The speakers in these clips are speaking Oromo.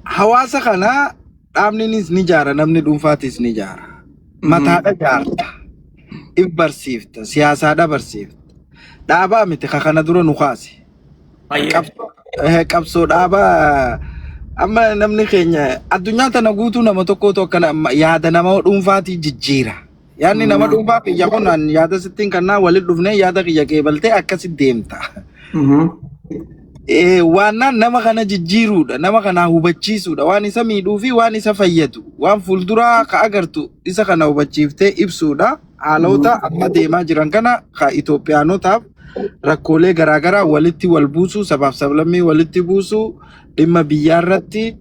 Hawaasa kana dhaabninis ni jaara, namni dhuunfaatis ni jaara. Mataadha jaarta. If barsiifta, siyaasaadha barsiifta. Dhaabaa miti ka kana dura nu kaase. Qabsoo dhaabaa amma namni keenya addunyaa tana guutuu nama tokkotu akkana amma yaada nama dhuunfaatii jijjiira. Yaadni nama dhuunfaa kiyya kun an yaada sittiin kannaa walitti dhufnee yaada kiyya qeebaltee akkasi deemta. Waannaan nama kana jijjiiruudha, nama kana hubachiisuudha, waan isa miidhuu fi waan isa fayyadu, waan fuulduraa ka agartu isa kana hubachiiftee ibsuudha. Haalota amma deemaa jiran kana ka Itoophiyaanotaaf rakkoolee garaagaraa walitti wal buusuu, sabaaf sablammii walitti buusuu, dhimma biyyaa irratti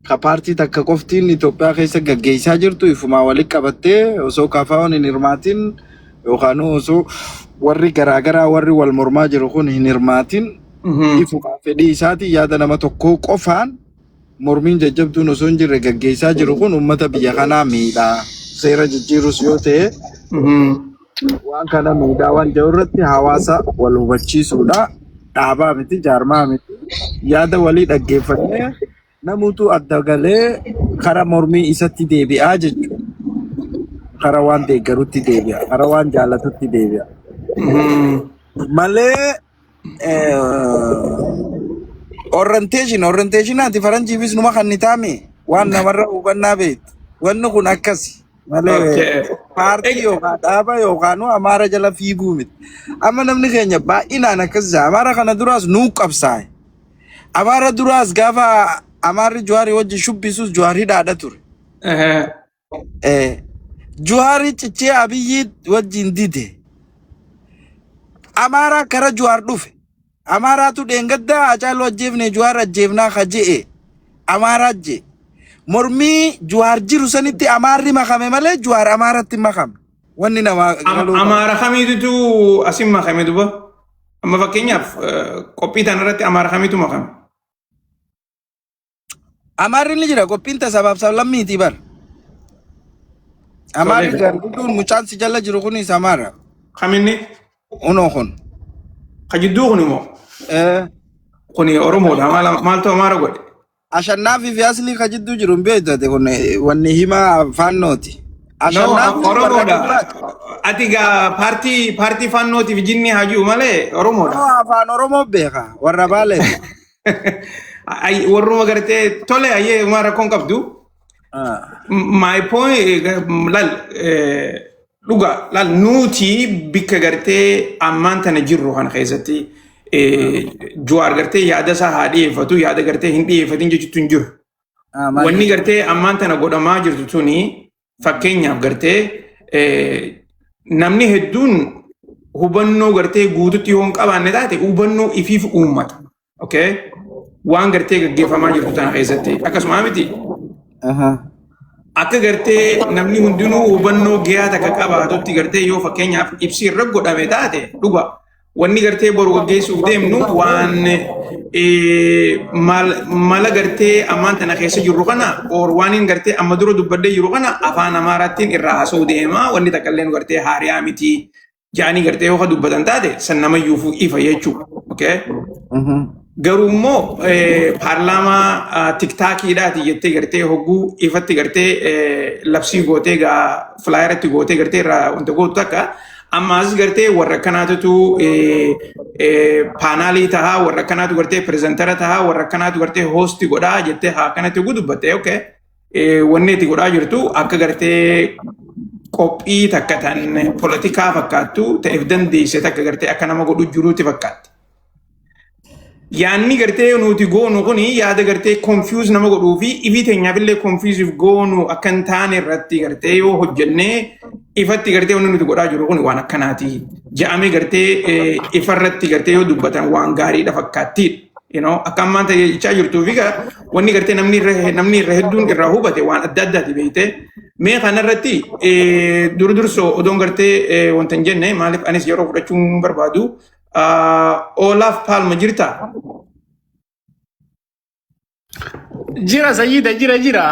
ka paartii takka qoftiin Itoophiyaa keessa gaggeessaa jirtu ifumaa walitti qabattee osoo KFO'n hin hirmaatin yookaan osoo warri garaagaraa warri wal mormaa jiru kun hin hirmaatin ifumaa fedhii isaatiin yaada nama tokkoo qofaan mormiin jajjabduun osoo hin jirre gaggeessaa jiru kun uummata biyya kanaa miidhaa. Seera jijjiirus yoo ta'e waan kana miidhaa waan jiru irratti hawaasa wal hubachiisuudha. Dhaabaa miti, jaarmaa miti. Yaada walii dhaggeeffannee namuutu adda galee kara mormii isatti deebi'aa jechuudha. Kara waan deeggarutti deebi'a. Kara waan jaalatutti deebi'a. Malee orientation ati faranjiifis numa kan ni taame waan namarra hubannaa beektu. Wanni kun akkasi. Malee paartii yookaan dhaaba yookaan Amaara jala fiiguu miti. Amma namni keenya baay'inaan akkas jira. Amaara kana duraas nuu qabsaa'e. Amaara duraas gaafa Amaarri Juwaarii wajjin shubbisus Juwaar hidhaadha ture. Juwaari cichee Abiyyi wajjin dide. Amaaraa kara Juwaar dhufe. Amaaraatu dheengaddaa Hacaaluu ajjeefne Juwaar ajjeefnaa ka je'e. Amaaraa je'e. Mormii Juwaar jiru sanitti Amaarri makame malee Juwaar Amaaratti hin makamne. Wanni namaa galuu qabu. Amaara kamiitutu asin makame duba? Amma fakkeenyaaf qophii tana irratti Amaara kamiitu makame? Amaarri ni jira, qophiin tasabaaf sablammiiti bar. Amaarri gurgudduun mucaan si jala jiru kunis Amaara. Kaminni? Unoo kun. Ka jidduu kun immoo? Kuni Oromoodha. Maaltu Amaara godhe? Ashannaafi fi Aslii ka jidduu jiru hin beektu ati kun wanni himaa faannooti. Ashannaafi warra Oromoodha. kibbaati. Ati gaa paartii faannootiif jinni haa jiru malee Oromoodha. Oromoo afaan Oromoo beeka warra Baaleeti. Ay, warruma gartee tole ayyee uma rakkoon qabdu. My point lal dhuga lal nuti bikka gartee ammaan tana jirru kana keessatti Juwaar gartee yaada isaa haa dhiyeeffatu, yaada gartee hin dhiyeeffatin jechuutu hin jiru. Wanni gartee ammaan tana godhamaa jirtu tuni fakkeenyaaf gartee namni hedduun hubannoo gartee guututti yoo hin qabaanne taate hubannoo ifiif uummata. Okay? Waan gartee gaggeeffamaa jirtu tana keessatti akkasuma miti. Akka gartee namni hundinuu hubannoo gahaa takka qabaatutti gartee yoo fakkeenyaaf ibsi irra godhame taate dhuga wanni gartee boru gaggeessuuf deemnu waan mala gartee ammaan tana keessa jirru kana or waan hin gartee amma dura dubbadhee jiru kana afaan Amaaraattiin irraa haasa'uu deema, wanni takka illee gartee haariyaa miti jedhanii gartee yoo dubbatan taate san namayyuufuu ifa jechuudha. Okay? Garuu immoo paarlaamaa TikTokiidhaati jettee gartee hogguu ifatti gartee labsii gootee gaa flyeratti gootee gartee irraa wanta gootu takka ammaas gartee warra akkanaatutu panelii tahaa, warra akkanaatu gartee presentera tahaa, warra akkanaatu gartee hosti godhaa jettee haa kanatti hogguu dubbatte, okay. Wanni itti godhaa jirtu akka gartee qophii takka tan polotikaa fakkaattu ta'eef dandeesse takka gartee akka nama godhu jiruutti fakkaatti. Yaanni gartee nuti goonu kuni yaada gartee confuse nama godhuu fi ifii teenyaaf illee confuse goonu akka hin taane irratti gartee yoo hojjennee ifatti gartee wanni nuti godhaa jiru kuni waan akkanaati. Ja'amee gartee ifarratti gartee yoo dubbatan waan gaariidha fakkaattiidha. Akka ammaan ta'e jechaa jirtuu fi wanni gartee namni irra hedduun irraa hubate waan adda addaati beekte. Mee kanarratti dur dursoo odoon gartee wanta hin jenne, maaliif anis yeroo fudhachuu hin barbaadu. Olaaf Paalma jirtaa? Jira Sayyida, jira jira.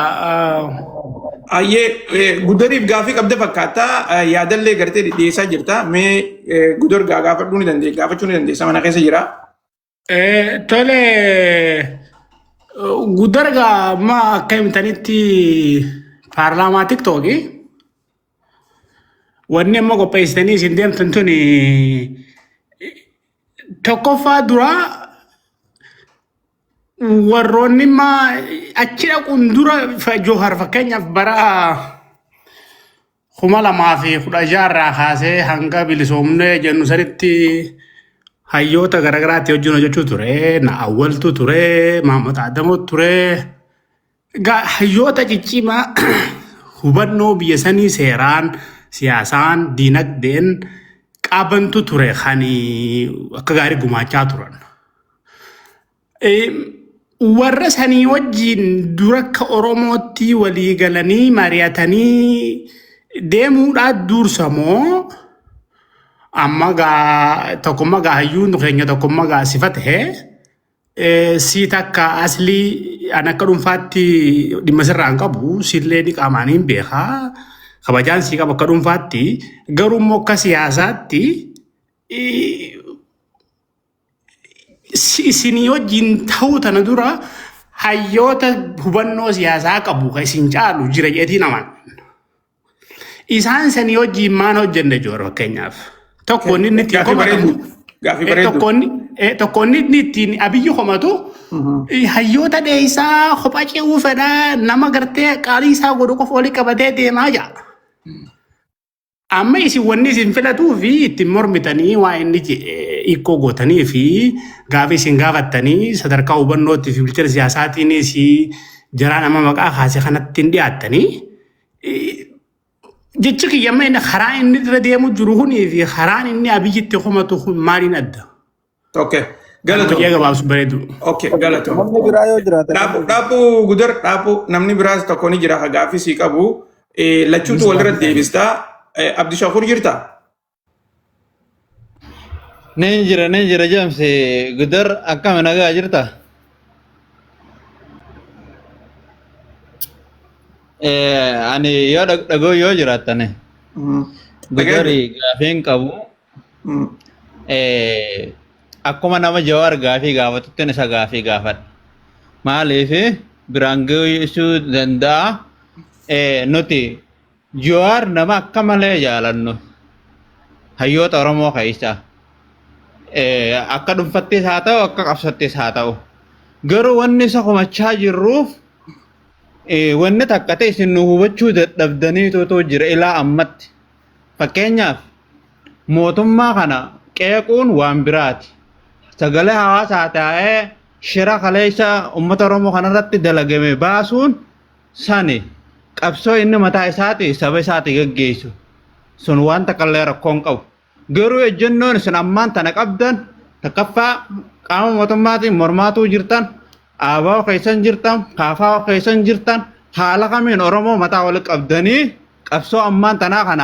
Ayyee, gudariif gaafii qabda fakkaata, yaadallee gartee dhiyeessaa jirta. Mee gudar gaafadhuu ni dandeessa, gaafachuu ni dandeessa, mana keessa jira. Tole, Guddargaa amma akka himtanitti paarlaamaa tiktookii wanni amma qopheessitanii isin deemtan tuni tokkoffaa duraa warroonni imma achi dhaquun dura Joohar fakkeenyaaf bara 2016 irraa kaasee hanga bilisoomnee jennu sanitti hayyoota garaagaraatti wajjin hojjechuu ture. Na awwaltu ture, Mahammad Adamoo ture. Egaa hayyoota ciccimaa hubannoo biyya sanii seeraan, siyaasaan, diinagdeen qabantu ture kan akka gaarii gumaachaa turan. Warra sanii wajjin dura akka Oromootti walii galanii mari'atanii deemuudhaa dursa moo amma gaa tokkummaa gaa hayyuun keenya tokkummaa gaa sifa ta'e si takka aslii an akka dhuunfaatti dhimma sirraa hin qabu sillee ni qaamaan hin beekaa kabajaan sii qaba akka dhuunfaatti garuu immoo akka siyaasaatti isinii wajjin ta'uu tana dura hayyoota hubannoo siyaasaa qabu kan isin caalu jira jedheetii namaan. Isaan sanii wajjin maal hojjenne jiru fakkeenyaaf. Tokko inni ittiin Gaaffii komatamu. bareedu. Gaaffii bareedu. Tokko inni ittiin Abiyyi komatu hayyoota dheessaa kophaa ce'uu fedhaa nama gartee qaalii isaa godhu qofa olii qabatee deemaa jira. Amma isin wanni isin filatuu fi ittiin mormitanii waa inni hiikoo gootanii fi gaafa isin gaafattanii sadarkaa hubannootti fi bilchina siyaasaatiinis jaraan amma maqaa kaase kanatti hin dhiyaattanii. Jechi kiyya amma inni karaa inni irra deemu jiru kunii fi karaan inni Abiyyitti komatu kun maaliin adda? Okay. Galatoom. Hojii gabaabsu bareedu. Okay, galatoom. Namni biraa yoo jiraate. Dhaabbu dhaabbu gudar dhaabbu namni biraas tokko ni jira gaaffii sii qabu. Lachuutu walirra deebistaa. Abdishakur jirta? Nin jira, nin jira James. Gudar, akkam nagaa jirta? Ani yoo dhagoo yoo jiraattane Gudari gaafiin qabu akkuma nama Jawaar gaafii gaafatuttin isa gaafii gaafadha. Maaliif biraan geessuu danda'a? Nuti Jawaar nama akka malee jaalannu hayyoota Oromoo keessaa. Akka dhuunfattis haa ta'u, akka qabsattis haa ta'u. Garuu wanni isa komachaa jirruuf wanni takka ta'e isin nu hubachuu dadhabdaniitutu jira ilaa ammatti. Fakkeenyaaf mootummaa kana qeequun waan biraati. Sagalee hawaasaa taa'ee shira kaleessa uummata Oromoo kanarratti dalagame baasuun sani qabsoo inni mataa isaati saba isaati gaggeessu sun waan takkallee rakkoo hin qabu. Garuu ejjennoon isin ammaan tana qabdan takkaffaa qaama mootummaatiin mormaatuu jirtan, ABO keessan jirtan, KFO keessan jirtan, haala kamiin Oromoo mataa walitti qabdanii qabsoo ammaan tanaa kana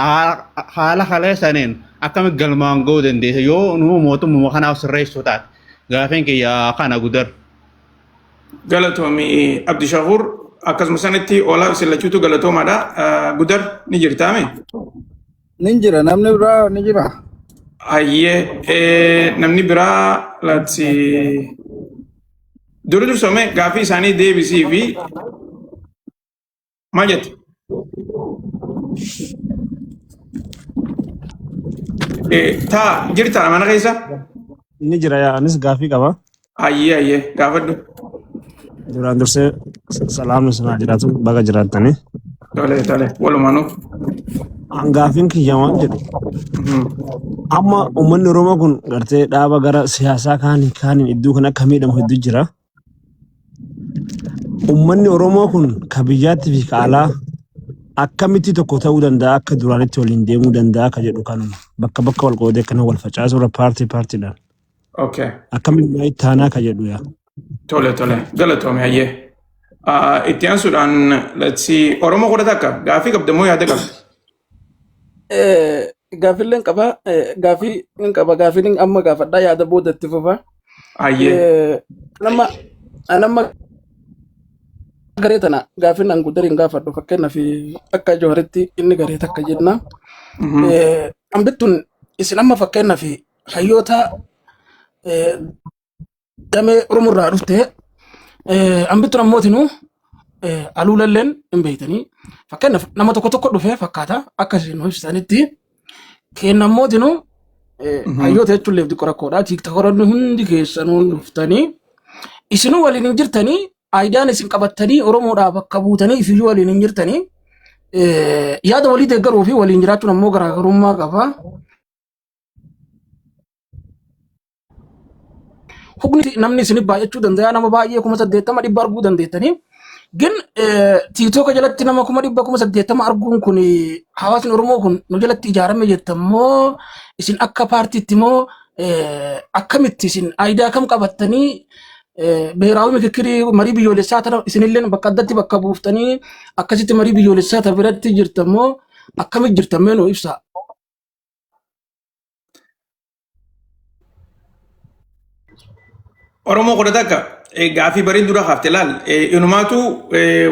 haala kaleessaniin akkamitti galmaan ga'uu dandeessa yoo nuu mootummuma kanaaf sirreessuu taate? Gaafiin kiyya kana, Gudar. Galatoomi Abdishakur, akkasuma sanatti olaa isin lachuutu galatoomaadha. Gudar ni jirtaame? Ni jira, namni biraa ni jira. Hayyee, namni biraa laatsi dura dursame gaaffii isaanii deebisii fi maal jette? Taa jirtaa mana keessa? Inni jira yaa, anis gaaffii qaba. Hayyee, gaafadhu. Duraan dursee salaamni isin haa jiraatu, baga jiraattanii. Tole, walumaanuu. An gaaffiin kiyya waan jedhu, amma uummanni Oromoo kun gartee dhaaba gara siyaasaa kaaniin kaaniin iddoo kan akka miidhamu hedduu jira. Uummanni Oromoo kun ka biyyaatti fi ka alaa akkamitti tokko ta'uu danda'a, akka duraanitti waliin deemuu danda'a ka jedhu kanuma. Bakka bakka wal qoodee akkana wal facaasuu irra paartii paartiidhaan. Akkamitti itti aanaa ka jedhu yaa. Tole, galatoome, hayyee. Itti aansuudhaan, let's see, Oromoo 11 gaaffii qabda moo yaada qabda? Gaaffiilleen qaba. Gaaffii hin qaba. Gaaffiin amma gaafadhaa, yaada booda itti fufa. Hayyee. Nama anamma garee tana gaaffiin an Gudariin gaafadhu, fakkeenyaaf akka Johaaritti inni garee takka jenna. Hambittuun isin amma fakkeenyaaf hayyoota damee Oromoo irraa dhufte Ambittuun ammootinuu aluulalleen hin beektanii. Fakkeenyaaf nama tokko tokko dhufee fakkaata akka isin ibsitanitti kenna ammootinuu hayyoota jechuun leef xiqqoo rakkoodha. Tiiktokaroonni hundi keessanuu dhuftanii isinuu waliin hin jirtanii aayidaan isin qabattanii Oromoodhaa bakka buutanii ifiyyuu waliin hin jirtanii yaada walii deeggaruu fi waliin jiraachuun ammoo garaagarummaa qaba. Hukni namni isinif baay'achuu danda'a nama baay'ee 80,000 dhibba arguu dandeettanii. Gin tiiktoka jalatti nama 100,000 80,000 arguun kun hawaasni Oromoo kun nu jalatti ijaarame jettammoo isin akka paartiitti moo akkamitti isin aayidaa kam qabattanii beeraawii mikikirii marii biyyoolessaa tana isinillee bakka addatti bakka buuftanii akkasitti marii biyyoolessaa tana biratti jirtammoo akkamitti jirtammee nu ibsa. Oromoo 11 gaafii bareedduu kaafte laal inumaatu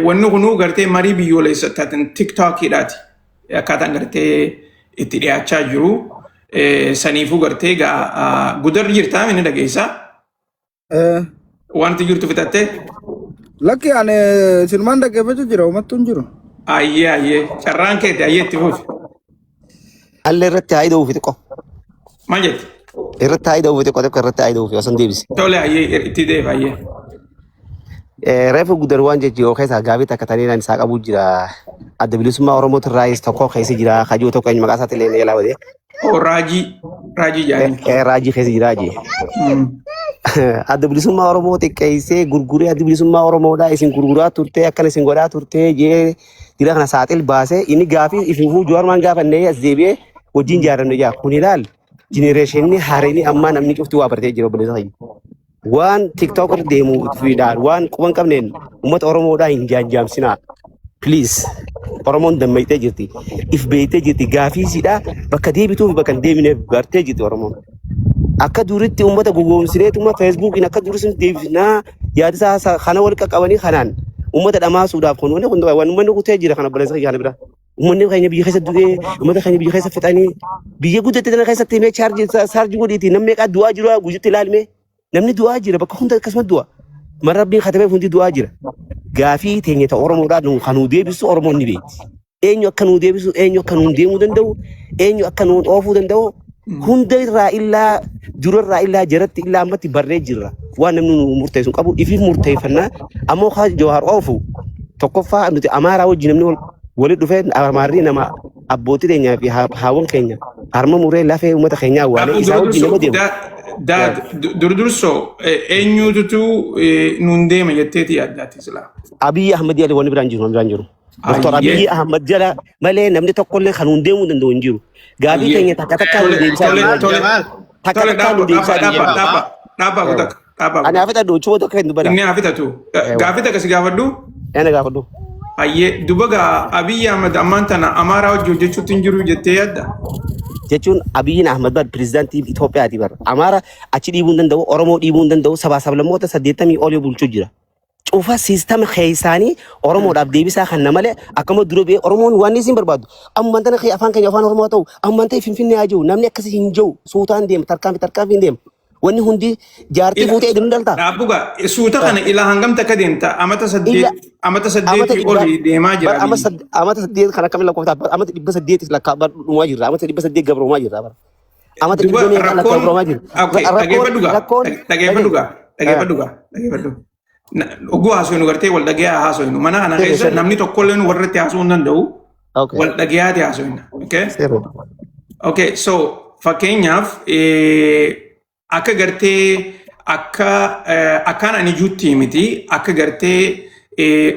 wanni kunuu gartee marii biyyoolessa taateen tiktookiidhaati akkaataan gartee itti dhiyaachaa jiru saniifuu gartee gudarri jirtaa inni dhageessaa wanti jirtu fixattee Lakki ani sinumaan dhaggeeffachuu jira uummattu hin jiru. Ayyee ayyee carraan keeti ayyee itti fufi. Allee irratti haa ida'uufi xiqqoo. Maal jette? Irratti haa ida'uufi xiqqoo xiqqoo irratti haa ida'uufi osoo hin deebise. Tole ayyee itti deebi ayyee. Reefu gudar waan jechi yoo keessaa gaafii takka tanii naan isaa qabu jira. Adda bilisummaa Oromootu irraayis tokko keessa jira. Kajuu tokko eenyu maqaa isaatti illee ni jalaa badee. Oo raajii raajii jaanii. Raajii keessa jira jee. Adda bilisummaa Oromoo xiqqeessee gurguree adda bilisummaa Oromoodhaa isin gurguraa turtee akkana isin godhaa turtee jee jira kana saaxil baasee inni gaafii ifuufuu Jawaar maan gaafannee as deebi'ee wajjin jaaramne jaa kun ilaal jenereeshinni haareenii ammaa namni cufti waa bartee jira obboleessa kiyya. Waan TikTok irra deemu fiidhaan waan quban qabneen uummata Oromoodhaa hin jaanjaamsinaa. Please. Oromoon dammaqxee jirti. If beektee jirti. Gaafii isiidhaa bakka deebituuf bakka hin deebineef bartee jirti Oromoon. Akka duritti uummata gowwoomsineetuma Feesbuukiin akka durii sun deebisnaa yaada isaa kana wal qaqqabanii kanaan uummata dhamaasuudhaaf kun wanni kun waan uummanni kutee jira kana obboleessa kiyya kana bira. Uummanni keenya biyya keessa du'ee uummata keenya biyya keessa fixanii biyya guddatte tana keessatti mee chaarjii saarjii godhiiti namni meeqaa du'aa jiru guyyatti ilaalmee namni du'aa jira bakka hunda akkasuma du'a. Man rabbiin katabeef hundi du'aa jira. Gaafii teenya ta Oromoodhaa nu kan nu deebisu Oromoon ni beekti. Eenyu akka nu deebisu eenyu akka nuun deemuu danda'u eenyu akka nuun oofuu danda'u hunda irraa illaa dura irraa illaa jaratti illaa ammatti barree jirra. Waan namni nu murteessu hin qabu ifiif murteeffannaa ammoo kaa Jawaar oofu tokkoffaa nuti Amaaraa wajjin namni walitti dhufee Amaarri nama abbootii teenyaa fi haawwan keenya harma muree lafee uummata keenyaa awwaalee Dhaabuu isaa dura wajjin dursoo nama deemu. dura dursoo eenyututu nuun deema jetteeti yaaddaati silaa. Abiyyi Ahmad jedhe wanni biraan jiru wanni biraan jiru. Doktor Ayyee. Abiyyi Ahmad jala malee namni tokkollee kan nuun deemuu danda'u hin jiru. Gaafii Ayyee. keenya takka takkaan nu Tole deebisaa tole jiru. tole Jamaal. Takka tole takkaan nu dhaabba deebisaa dhaabba jiru. dhaabba dhaabba dhaabba kutak dhaabba Ani kutak. haa fixadhu chuma tokko hin dubbadha. Inni haa fixatu. Gaafii takka si gaafadhu. Ana gaafadhu. Ayyee duba gaa Abiyyi Ahmad ammaan tana Amaaraa wajji hojjechuutti hin jiru jettee yaadda? Jechuun Abiyyiin Ahmad bar pirezidaantii Itoophiyaati bar. Amaara achi dhiibuu hin danda'u, Oromoo dhiibuu hin danda'u, sabaa sablammoota 80 olii bulchuu jira. Cufa siistama keessaanii Oromoodhaaf deebisaa kanna malee akkama dura bee Oromoon waan isin barbaadu. Ammaan tana kee afaan keenya afaan Oromoo haa ta'u, ammaan ta'e Finfinnee haa jiru. Namni akkasii hin jiru. Suutaan deema, tarkaanfii tarkaanfiin deema. Wanni hundi jaartii Ila fuutee ednu dhaltaa? dhaabbuga suuta kana ila hangam takka deemta amata Ila saddeet amata amata saddeetii dhibbaa oli deemaa jira bar ama Abiyyi. amata saddeet kan akkamiin lakkoofta bar amata 800 lakkaa bar dhumaa jirra amata 800 gabroomaa jirra bar amata Duba dhibba meeqa rakkoon lakkaa'amaa jirra. okay Rakkoon dhageeffadhu gaa rakkoon dhageeffadhu dhagahi. gaa dhageeffadhu gaa dhageeffadhu. Oguu haasofnu gartee wal dhagayaa haasofnu mana kana Sirri keessa sirri. namni tokkolleen warratti haasofuu hin danda'u Okay. wal dhagayaati haasofna. Okay. Sirri. Okay, so fakkeenyaaf akka gartee akka akkaan ani juutti miti akka gartee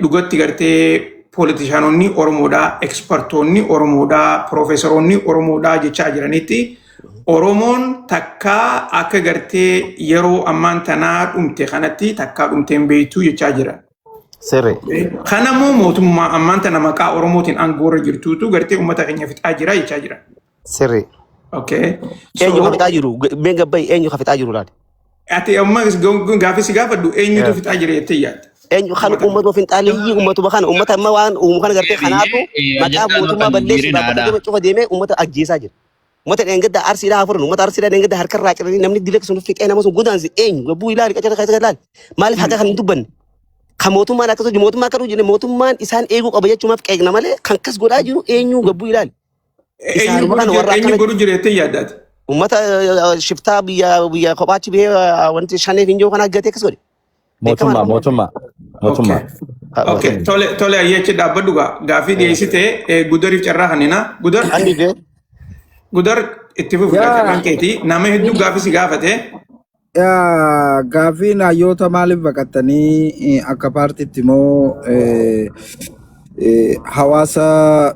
dhugatti gartee poolitishaanonni Oromoodhaa, ekspertoonni Oromoodhaa, piroofeesaroonni Oromoodhaa jechaa jiranitti Oromoon takkaa akka gartee yeroo ammaan tanaa dhumte kanatti takkaa dhumte hin beektu jechaa jiran. Sirri. Kana immoo mootummaa ammaan tana maqaa Oromootiin aangoorra jirtuutu gartee uummata keenya fixaa jira jechaa jiran. Sirri. Okay. Eenyu ka So fixaa jiru? Mee gabbayi eenyu ka fixaa jiru laali? Ati amma gaaffii si gaafadhu eenyutu fixaa jira jettee yaadda? Eenyu kan uummatuma finxaaleeyyii uummatuma kana uummata amma waan uumu kana gartee kanaatu maqaa Ajandaa mootummaa kan balleessuudhaaf bakka jireenya deema cufa deemee uummata ajjeesaa jira. Uummata dheengadda arsiidhaa hafuran uummata arsiidhaa dheengadda harkarraa ciranii namni dileek sun fixee nama sun godaanse eenyu gabbuu ilaali qacara keessa ilaali maaliif haqa kan hin dubbanne? Kan mootummaan akkas hojii mootummaa akka hojii mootummaan isaan eeguu qaba jechuumaaf qeeqna malee kan kas godhaa jiru eenyu gabbuu ilaali. Eenyu Isaanuma godhu kana jira warra eenyu akkana godhu jira jettee yaaddaati. uummata shiftaa biyya biyya kophaachi bihee wanti shaneef hin jiru kana gatee akkas godhe. Beekamaadha Mootummaa, kun. mootummaa, mootummaa. Okay. Okay. Tole tole ayyachi dhaabbadhu gaa gaafii dhiyeessite gudariif carraa kannina. Gudar Andi fee. gudar itti fufi gaa Yaa carraan keetii nama hedduu gaafii si gaafate. Yaa, gaaffiin hayyoota maaliif baqattanii akka paartiitti moo hawaasa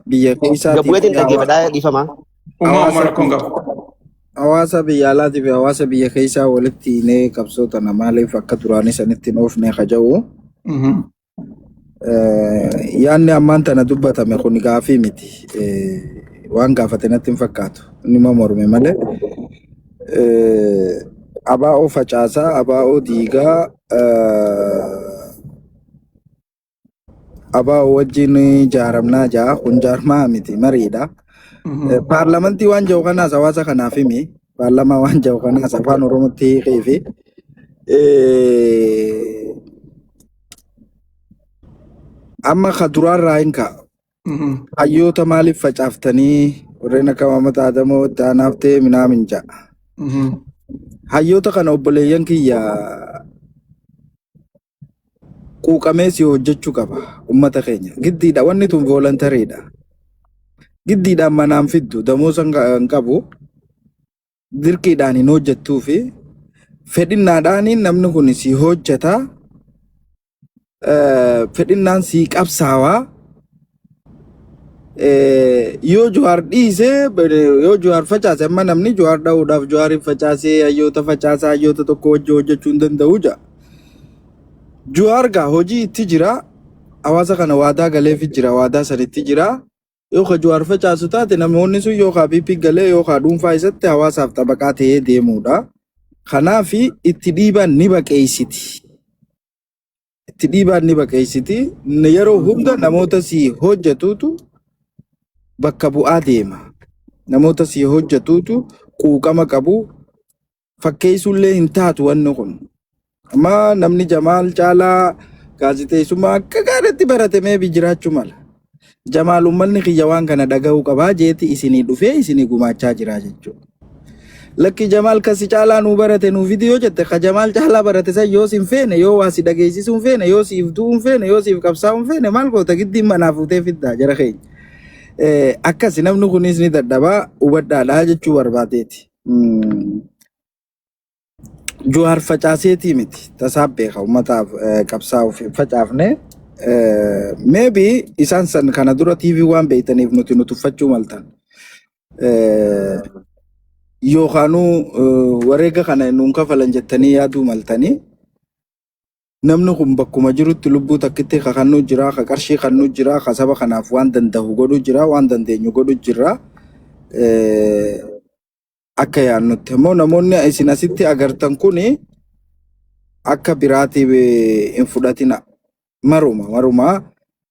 biyya keessaatii Gabbu'eetiin fi dhaggeeffadhaa dhiifama. Uumaa uumaa hawaasa rakkoon qabu. hawaasa biyya alaatii fi hawaasa biyya keessaa walitti hiinee qabsoo tana maaliif akka duraanii sanitti hin oofne kaja'u. Yaanni ammaan tana dubbatame kun gaafii miti. Waan gaafate natti hin fakkaatu. Inni morme malee. Abaa'oo facaasaa, abaa'oo diigaa, abaa'oo wajjin jaaramnaa jaa kun jaarmaa miti mariidha. Paarlaamantii waan jiru kanaas hawaasa kanaaf himi. Paarlaamaa waan jiru kanaas afaan Oromootti hiikee fi amma ka duraarraa hin ka'a. Hayyoota maaliif facaaftanii warreen akka Maamata Adamoo itti aanaaf ta'e minaamin ja'a. Hayyoota kana obboleeyyan kiyya quuqamee si hojjechuu qaba ummata keenya. Giddiidha wanni tun voolantariidha. Giddiidhaan manaan fiddu damoosa hin qabu dirqiidhaan hin hojjettuu fi fedhinnaadhaan namni kun si hojjeta fedhinnaan si qabsaawaa yoo Jawaar dhiise yoo Jawaar facaase amma namni Jawaar dha'uudhaaf Jawaariin facaasee hayyoota facaasaa hayyoota tokko wajji hojjechuu hin danda'u ja'a. Jawaar gaa hojii itti jira hawaasa kana waadaa galeefi jira waadaa sanitti jira yoo ka Jawaar facaasu taate namoonni sun yoo ka PP galee yoo ka dhuunfaa isatti hawaasaaf xabaqaa ta'ee deemuudha. Kanaaf itti dhiibaan ni baqeessiti. Itti dhiibaan ni baqeessiti. Yeroo hunda namoota si hojjetuutu bakka bu'aa deema. Namoota si hojjetuutu quuqama qabu. Fakkeessuullee hin taatu wanni kun. Amma namni Jamaal caalaa gaazexeessummaa akka gaariitti barate meebi jiraachuu mala. Jamaal uummanni kiyya waan kana dhaga'uu qabaa jeeti isinii dhufee isinii gumaachaa jira jechuudha. Lakki Jamaal kasi caalaa nuu barate nuu fidi yoo jette ka Jamaal caalaa barate san yoo sin feene yoo waa si dhageessisuu hin feene yoo siif du'uu hin feene yoo siif qabsaa'uu hin feene maal goota giddiin manaa fuutee fiddaa jara keenya. Akkasi namni kunis ni dadhabaa hubadhaadhaa jechuu barbaadeeti. Juhaar facaaseetii miti tasaa beeka uummataaf qabsaa'uuf hin facaafne. Maybe isaan san kana dura TV waan beektaniif nuti nu tuffachuu maltan. Yookaanuu wareega kana nuun kafalan jettanii yaaduu maltanii. Namni kun bakkuma jirutti lubbuu takkitti ka kannuu jira, ka qarshii kannuu jira, ka saba kanaaf waan danda'u godhu jira, waan dandeenyu godhu jira. Akka yaadnutti immoo namoonni isin asitti agartan kuni akka biraatiif hin fudhatina. Maruma maruma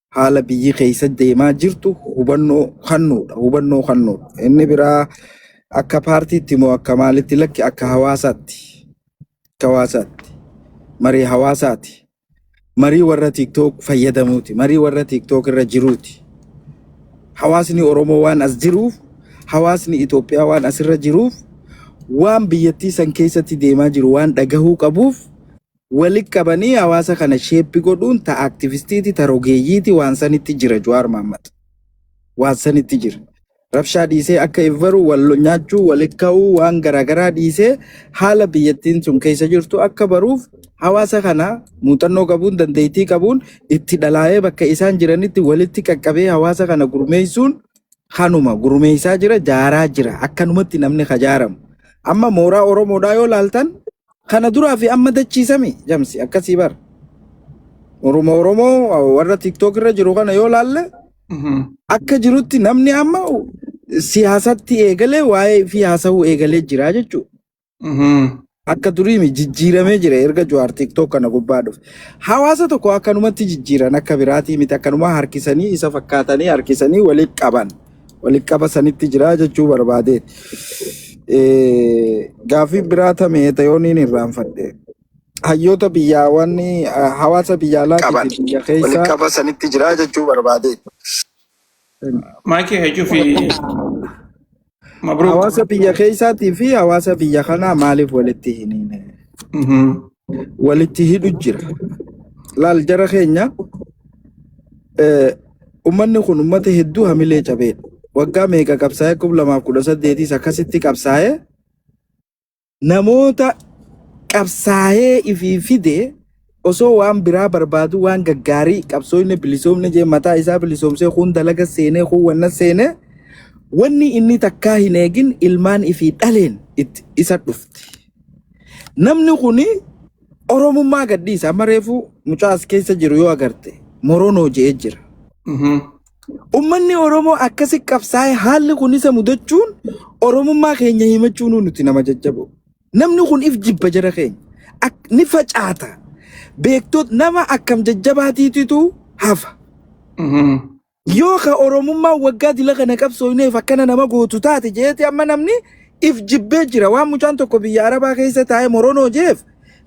haala biyyi keessa deemaa jirtu hubannoo kennuudha. Hubannoo kennuudha. Inni biraa akka paartiitti moo akka maalitti lakki akka hawaasaatti. Akka hawaasaatti. Marii hawaasaati. Marii warra TikTok fayyadamuuti. Marii warra TikTok irra jiruuti. Hawaasni Oromoo waan as jiruuf, hawaasni Itoophiyaa waan asirra jiruuf, waan biyyattii san keessatti deemaa jiru waan dhagahuu qabuuf walitti qabanii hawaasa kana shape godhuun ta aktivistiiti, ta rogeeyyiiti waan sanitti jira Jawaar Mahaammad. Waan sanitti jira. Rabshaa dhiisee akka ifbaru wal nyaachuu, walitti ka'uu waan garaagaraa dhiisee haala biyyattiin sun keessa jirtu akka baruuf hawaasa kana muuxannoo qabuun dandeettii qabuun itti dhalaa'ee bakka isaan jiranitti walitti qaqqabee hawaasa kana gurmeessuun kanuma gurmeessaa jira jaaraa jira akkanumatti namni kajaaramu. Amma mooraa Oromoodhaa yoo laaltan kana duraa fi amma dachiisami jamsi akkasii bara. Oromoo Oromoo warra TikTok irra jiru kana yoo laalle akka jirutti namni amma siyaasatti eegalee waa'ee fi haasa'uu eegalee jira jechuudha. Akka duriimi jijjiiramee jira erga Jawaar TikTok kana gubbaa dhufe. Hawaasa tokko akkanumatti jijjiiran akka biraatii miti akkanuma harkisanii isa fakkaatanii harkisanii walitti qaban. Walitti qaba sanitti jira jechuu barbaadeeti. Gaaffii biraa tamee tayooniin irraanfadhe. Hayyoota biyyaa wanni hawaasa biyya alaatii qaban fi biyya walitti keessaa qaba sanitti jira jechuu barbaade. Maayikii heechuu fi Mabruuk. Hawaasa biyya keessaatii fi hawaasa biyya kanaa maaliif walitti hin hiine? Walitti hidhu jira. Laal jara keenya ummanni kun ummata hedduu hamilee cabeedha. Waggaa meeqa qabsaa'ee 2018 akkasitti qabsaa'ee namoota qabsaa'ee ifii fide osoo waan biraa barbaadu waan gaggaarii qabsoofne bilisoomne jee mataa isaa bilisoomsee kun dalaga seenee kun wanna seenee wanni inni takkaa hin eegin ilmaan ifii dhaleen itti isa dhufti. Namni kuni Oromummaa gadhiisa. Amma reefu mucaa as keessa jiru yoo agarte Moronoo je'ee jira. Ummanni Oromoo akkasi qabsaa'ee haalli kun isa mudachuun Oromummaa keenya himachuun nuti nama jajjaboo. Namni kun if jibba jara keenya. Ni facaata. Beektot nama akkam jajjabaatiititu hafa. Yoo ka Oromummaan waggaa dila kana qabsooyneef akkana nama gootu taate jeeti amma namni if jibbee jira. Waan mucaan tokko biyya Arabaa keessa taa'ee Moronoo jeef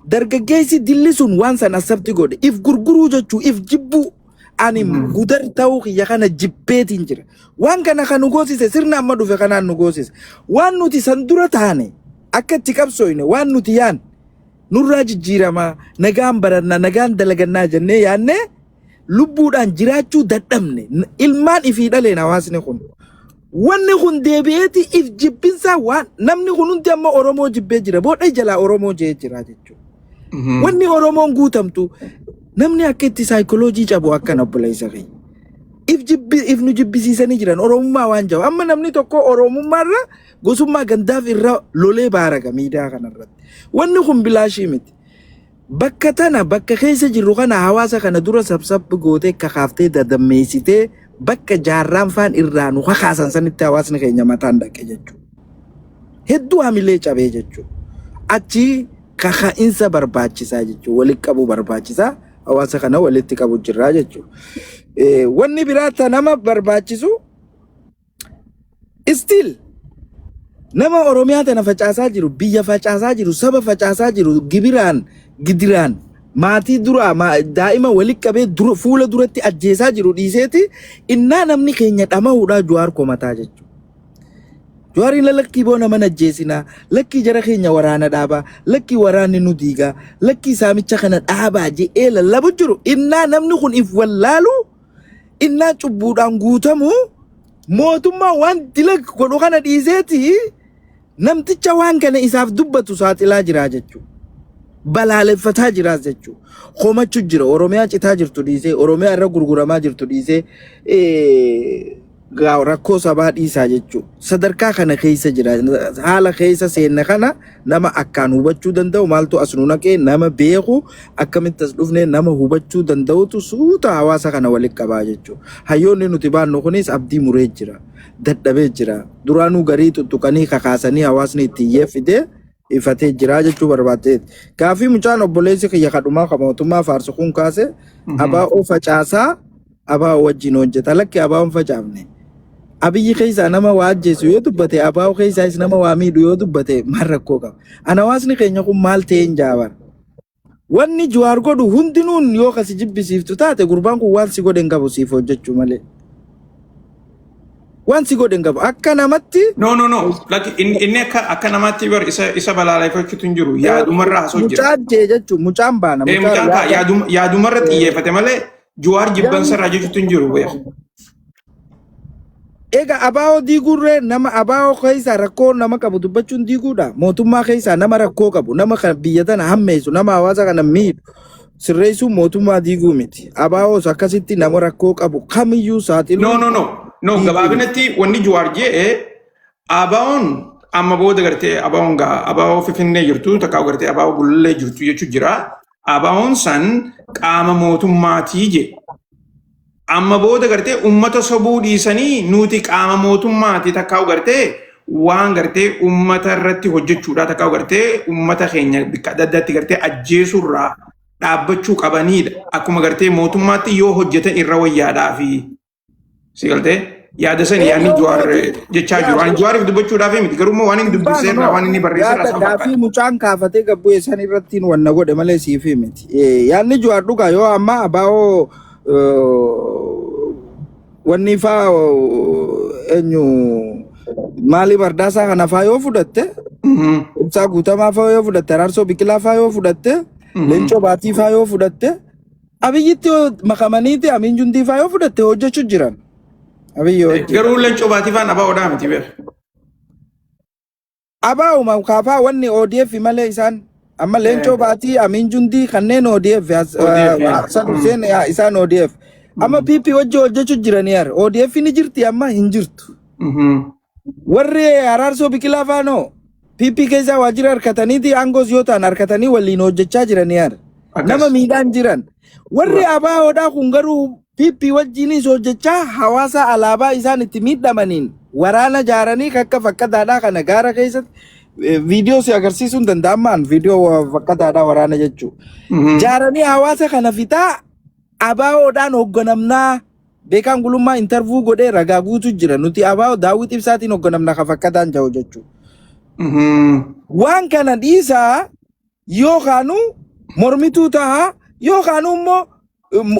dargaggeessi dilli sun waan san asabti godhe. If gurguruu jechuu if jibbuu. Ani gudar ta'uu kiyya kana jibbeetiin jira. Waan kana kan nu goosise sirna amma dhufe kanaan nu goosise. Waan nuti san dura taane akka itti qabsooyne waan nuti yaan nurraa jijjiiramaa nagaan barannaa nagaan dalagannaa jennee yaannee lubbuudhaan jiraachuu dadhabne ilmaan ifii dhaleen hawaasni kun. Wanni kun deebi'eeti if jibbinsaa waan namni kun hundi amma Oromoo jibbee jira booda jalaa Oromoo jee jira jechuudha. Wanni Oromoon guutamtu namni akka itti saayikoloojii cabu akkana obboleessa keenya. If jibbi if nu jibbisiisanii jiran Oromummaa waan jabu. Amma namni tokko Oromummaarra gosummaa gandaaf irra lolee baaraga miidiyaa kanarratti. Wanni kun bilaashii miti. Bakka tana bakka keessa jirru kana hawaasa kana dura sabsab gootee kakaaftee dadammeessitee bakka jaarraan faan irraa nu kakaasan sanitti hawaasni keenya mataan dhaqe jechuudha. Hedduu hamilee cabee jechuudha. Achi kaka'insa barbaachisaa jechuudha. Walitti qabuu barbaachisaa. Hawaasa kana walitti qabu jirraa jechuudha. Wanni biraa ta nama barbaachisu still nama Oromiyaa tana facaasaa jiru, biyya facaasaa jiru, saba facaasaa jiru, gibiraan, gidiraan, maatii duraa daa'ima walitti qabee fuula duratti ajjeesaa jiru dhiiseeti innaa namni keenya dhama'uudhaa Jawaar komataa jechuudha. Jawaariin lakkii boo nama ajjeesinaa, lakkii jara keenya waraana dhaabaa, lakkii waraanni nu diigaa, lakkii saamicha kana dhaabaa je'ee lallabu jiru. Innaa namni kun if wallaalu, innaa cubbuudhaan guutamu mootummaa waan dila godhu kana dhiiseeti namticha waan kana isaaf dubbatu saaxilaa jira jechuudha. Balaaleffataa jiraas jechuudha. Komachuu jira. Oromiyaa citaa jirtu dhiisee, Oromiyaa irra gurguramaa jirtu dhiisee rakkoo sabaa dhiisaa jechuudha. Sadarkaa kana keessa jira. Haala keessa seenna kana nama akkaan hubachuu danda'u maaltu as nu naqee nama beeku akkamitti as dhufne nama hubachuu danda'utu suuta hawaasa kana walitti qabaa jechuudha. Hayyoonni nuti baannu kunis abdii muree jira. Dadhabee jira. Duraanuu garii tuttuqanii kakaasanii hawaasni itti iyyee fidee ifatee jira jechuu barbaaddeeti. Gaafii mucaan obboleessi kiyya kadhumaa kan mootummaa faarsu kun kaase abaa'oo facaasaa abaa'oo wajjin hojjeta. Lakki abaa'oon facaafne. Abiyyi keessaa nama waa ajjeesu yoo dubbate abaa'oo keessaas nama waa miidhu yoo dubbate maal rakkoo qaba? Ana hawaasni keenya kun maal ta'een jaabar? Wanni Jawaar godhu hundinuun yoo kasi jibbisiiftu taate gurbaan kun waan si godhe hin qabu siif hojjechuu malee. Waan si godhe hin qabu. Akka namatti No, no, no. Lakki inni akka namaatti bar isa balaaleffachuutu hin jiru. Yaadumarra haasoo jira. Mucaan jee jechuun mucaan baana. Mucaan kaa yaadumarra xiyyeeffate malee Jawaar jibbansarraa jechuutu hin jiru beeku. Egaa abaa'oo diiguurree nama abaa'oo keessaa rakkoo nama qabu dubbachuun diiguudha. Mootummaa keessaa nama rakkoo qabu, nama kan biyya tana hammeessu, nama hawaasa kana miidhu sirreessuun mootummaa diiguu miti. Abaa'oos akkasitti nama rakkoo qabu kamiyyuu saaxiluu. No, no, no. No, gabaabinatti wanni Jawaar jedhe abaa'oon amma booda gartee abaa'oon gaa abaa'oo Finfinnee jirtu takkaa gartee abaa'oo Gullallee jirtu jechuu jira. Abaa'oon san qaama mootummaatii jedhe. Amma booda gartee ummata sobuu dhiisanii nuti qaama mootummaati takkaa gartee waan gartee ummata irratti hojjechuudha takkaa gartee ummata keenya bakka adda addaatti gartee ajjeesuurraa dhaabbachuu qabanidha. Akkuma gartee mootummaatti yoo hojjetan irra wayyaadhaa fi si galtee. Yaada sani yaadni Jawaar jechaa jiru. Ani Jawaariif dubbachuudhaaf miti garuu immoo waan inni dubbisee irraa waan inni barreesse irraa Yaada isaan gaafii fakkaata. mucaan kaafatee gabbu'e san irratti wanna godhe malee siif miti. Yaadni Jawaar dhugaa yoo amma abaa'oo wanni faa eenyu maalii bardaasaa kana faa yoo fudhatte Ibsaa Guutamaa faa yoo fudhatte Araarsoo Biqilaa faa yoo fudhatte Leencoo Baatii faa yoo fudhatte Abiyyitti yoo makamaniiti Amiin Jundii faa yoo fudhatte hojjechuu jiran. Abiyyi hojii. Garuu Leencoo Baatii faan abaa'oodhaa miti beeku. Abaa'uma kaafaa wanni ODF malee isaan amma Leencoo Baatii Amiin Jundii kanneen ODF ODF, yeah. Hassan Hussein isaan ODF. Amma PP wajji hojjechuu jiranii har ODF ni jirti amma hin jirtu. Warri Araarsoo Biqilaa faanoo PP keessaa waajjira harkataniiti aangoos yoo ta'an harkatanii waliin hojjechaa jiranii har. Nama miidhaan jiran. Warri ABOdhaa kun garuu PP wajjinis hojjechaa hawaasa alaabaa isaan itti miidhamaniin waraana jaaranii akka fakkataadhaa kana gaara keessatti viidiyoo si agarsiisuu hin danda'amaan viidiyoo fakkataadhaa waraana jechuudha. Jaaranii hawaasa kana fixaa ABOdhaan hoogganamnaa beekaan gulummaa intarvuu godhee ragaa guutuu jira nuti ABO daawwit ibsaatiin hoogganamna ka fakkataan jiru jechuudha. Waan kana dhiisaa yookaanu mormituu tahaa yookaanu immoo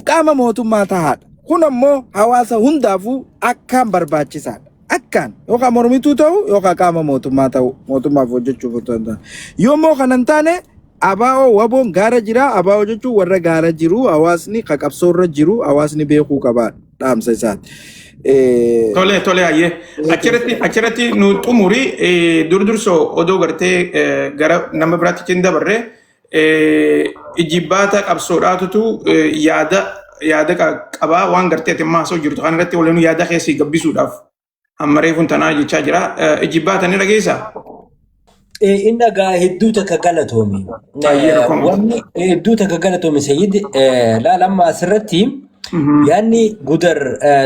qaama mootummaa tahaadha. Kun ammoo hawaasa hundaafuu akkaan barbaachisaadha. Akkaan yookaan mormituu ta'u yookaan qaama mootummaa ta'u mootummaaf hojjechuuf otoo hin taane. Yoommoo kana hin taane ABO waboon gaara jira ABO jechuun warra gaara jiru hawaasni qaqabsoorra jiru hawaasni beekuu qaba dhaamsa isaati. Tole tole hayyee achirratti nu xumuri dur dursoo odoo gartee gara nama biraatti hin dabarre ijibbaata qabsoodhaatutu yaada yaada qabaa waan gartee ati ammaa haasa'u jirtu kanarratti waliin yaada keessi gabbisuudhaaf amma reefuun tanaa jechaa jira. Ijibbaata ni dhageessaa? Inni dhagaa hedduu takka galatoomi. Baay'ee rakkoo Wanni hedduu takka galatoomi Sayyid laal amma asirratti yaadni Gudar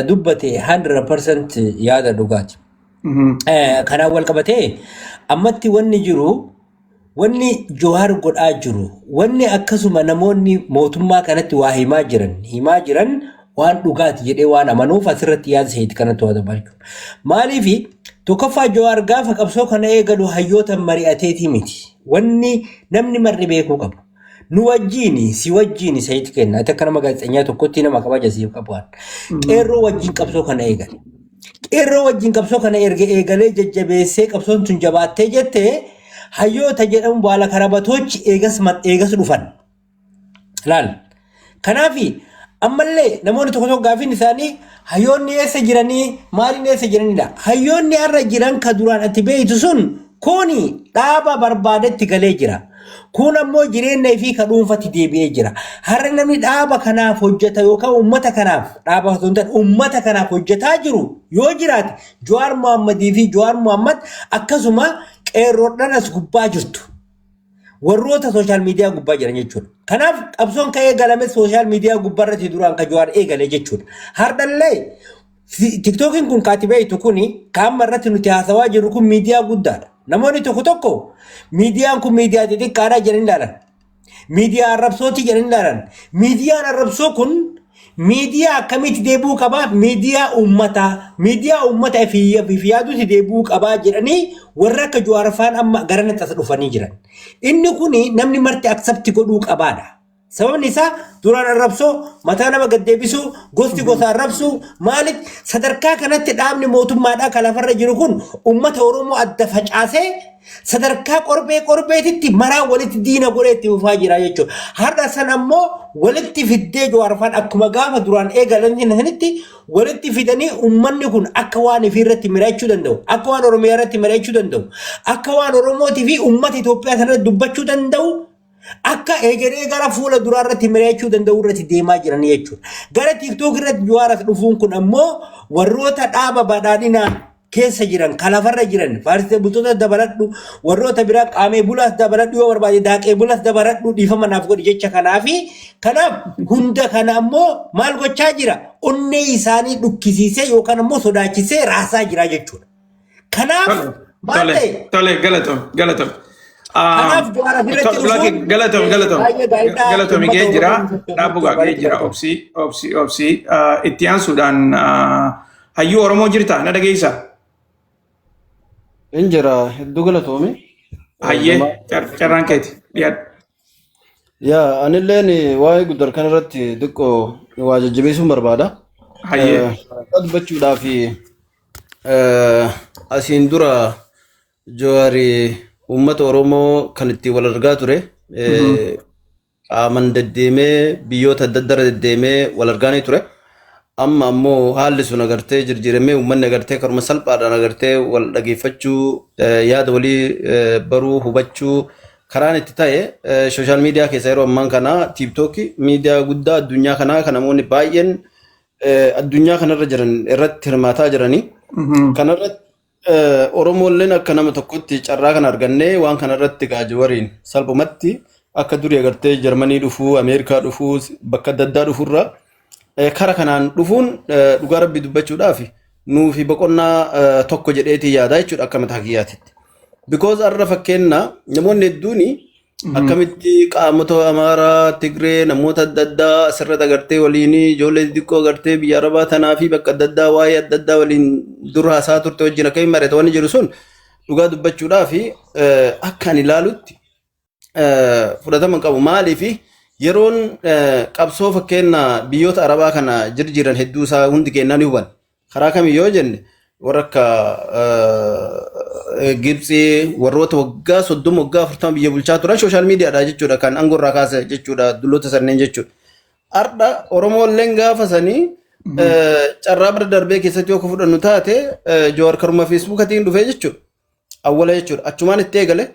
dubbate 100% yaada dhugaati. Kanaan wal qabatee ammatti wanni jiru wanni Jawaar godhaa jiru wanni akkasuma namoonni mootummaa kanatti waa himaa jiran himaa jiran waan dhugaati jedhee waan amanuuf asirratti yaada Sayyid kanatti waa dabalchu. Maaliif tokkoffaa Jawaar gaafa qabsoo kana eegalu hayyoota mari'ateetii miti. Wanni namni marri beekuu qabu. Nu wajjiin si wajjiin Sayyid kenna. Ati akka nama gaazexeessaa tokkotti nama kabaja siif qabu. Qeerroo wajjiin qabsoo kana eegale. Qeerroo wajjin qabsoo kana erga eegalee jajjabeessee qabsoon tun jabaattee jettee hayyoota jedhamu baala karabatoochi eegas eegas dhufan. Laal. Kanaaf ammallee namoonni tokko tokko gaafiin isaanii hayyoonni eessa jiranii maaliin eessa jiranidha. Hayyoonni har'a jiran ka duraan ati beektu sun kuni dhaaba barbaadetti galee jira. Kun ammoo jireenya fi ka dhuunfatti deebi'ee jira. Har'a namni dhaaba kanaaf hojjeta yookaan uummata kanaaf dhaaba osoo hin taane uummata kanaaf hojjetaa jiru yoo jiraate Jawaar Mohammadii fi Jawaar Mohammad akkasuma qeerroodhaan as gubbaa jirtu. Warroota social media gubbaa jiran jechuudha. Kanaaf qabsoon ka'ee galame social media gubbaa irratti duraan ka Jawaar eegale jechuudha. Hardhallee TikTokiin kun kaati beektu kuni qaama irratti nuti haasawaa jirru kun miidiyaa guddaadha. Namoonni tokko tokko miidiyaan kun miidiyaa xixiqqaadha jedhanii ilaalan. Miidiyaa arrabsooti jedhanii ilaalan. Miidiyaan arrabsoo kun miidiyaa akkamitti deebi'uu qabaa? Miidiyaa uummataa. Miidiyaa uummata fi yaaduutti deebi'uu qabaa jedhanii warra akka Jawaar faan amma gara natti as dhufanii jiran. Inni kuni namni marti accept godhuu qabaadha. Sababni isaa duraan arrabsoo, mataa nama gaddeebisuu, gosti gosa arrabsuu, maaliif sadarkaa kanatti dhaabni mootummaadhaa kan lafarra jiru kun uummata Oromoo adda facaasee sadarkaa qorbee qorbeetitti maraa walitti diina godhee itti fufaa jira jechuudha. Har'a san ammoo walitti fiddee Jawaar faan akkuma gaafa duraan eegalan sanitti walitti fidanii uummanni kun akka waan ifii irratti mari'achuu danda'u, akka waan Oromiyaa irratti mari'achuu danda'u, akka waan Oromootii fi uummata Itoophiyaa sanarratti dubbachuu danda'u akka egeree gara fuula duraa irratti mari'achuu danda'u irratti deemaa jiran jechuudha. Gara TikTok irratti Jawaar as dhufuun kun ammoo warroota dhaaba badhaadhinaa keessa jiran, kalafarra jiran, faarsitee bultoota dabaladhu, warroota biraa qaamee bulaas dabaladhu yoo barbaade daaqee bulaas dabaladhu dhiifama naaf godhi jecha kanaafi kanaaf hunda kana ammoo maal gochaa jira? Onnee isaanii dhukkisiisee yookaan ammoo sodaachisee raasaa jira jechuudha. Kanaaf maal Tole, ta'e? tole, galatoom, galatoom. Kanaaf Jawaar asirratti dhufuun Galatoom, galatoom, baay'ee gaariidha. galatoom Uummata gahee jira. Oromoo Dhaabbugaa gahee jira. Obsi, obsi, obsi. Itti aansuudhaan Hayyuu Oromoo jirta, na dhageessaa? In jira, hedduu galatoomi. Hayyee, carraan keeti. Dhiyaadhu. Yaa, anilleen waa'ee Gudar kana irratti xiqqoo waa jajjabeessuun barbaada. Hayyee. Dubbachuudhaaf asiin dura Jawaari uummata Oromoo kan ittiin wal argaa ture qaaman deddeemee, biyyoota adda addaa irra deddeemee wal argaanii ture. Amma ammoo haalli sun agartee jijjiiramee, uummanni agartee karuma salphaadhaan agartee wal dhageeffachuu, yaada walii baruu, hubachuu karaan itti ta'e social media keessa yeroo ammaan kana TikTokii miidiyaa guddaa addunyaa kanaa kan namoonni baay'een addunyaa kanarra jiran irratti hirmaataa jiranii. Kanarratti Oromoolleen akka nama tokkotti carraa kana argannee waan kanarratti Jawaariin salphumatti akka durii agartee Jarmanii dhufuu, Ameerikaa dhufuu, bakka adda addaa dhufuurra kara kanaan dhufuun dhugaa rabbii dubbachuudhaaf nuufi boqonnaa tokko jedheetii yaada jechuudha akka mataa kiyyaatitti. Because har'a fakkeenna namoonni hedduun akkamitti qaamota Amaaraa, Tigree, namoota adda addaa asirratti agartee waliin ijoollee xixiqqoo agartee biyya Arabaa tanaa fi bakka adda addaa waa'ee adda addaa waliin dura haasaa turte wajjin akkamiin mari'ata wanni jiru sun dhugaa dubbachuudhaaf akka ani ilaalutti fudhatama hin qabu. Maaliif yeroon qabsoo fakkeenya biyyoota Arabaa kana jirjiiran hedduu isaa hundi kennaa ni huban. Karaa kamii yoo jenne, warra akka Gibxii, warroota waggaa 30, waggaa 40 biyya bulchaa turan social mediadha jechuudha kan aangoo irraa kaase jechuudha, dulloota sanneen jechuudha. Har'a Oromoolleen gaafa sanii carraa bara darbee keessatti yoo fudhannu taate, Jawaar karuma Facebookatiin dhufee jechuudha. Awwala jechuudha. Achumaan itti eegale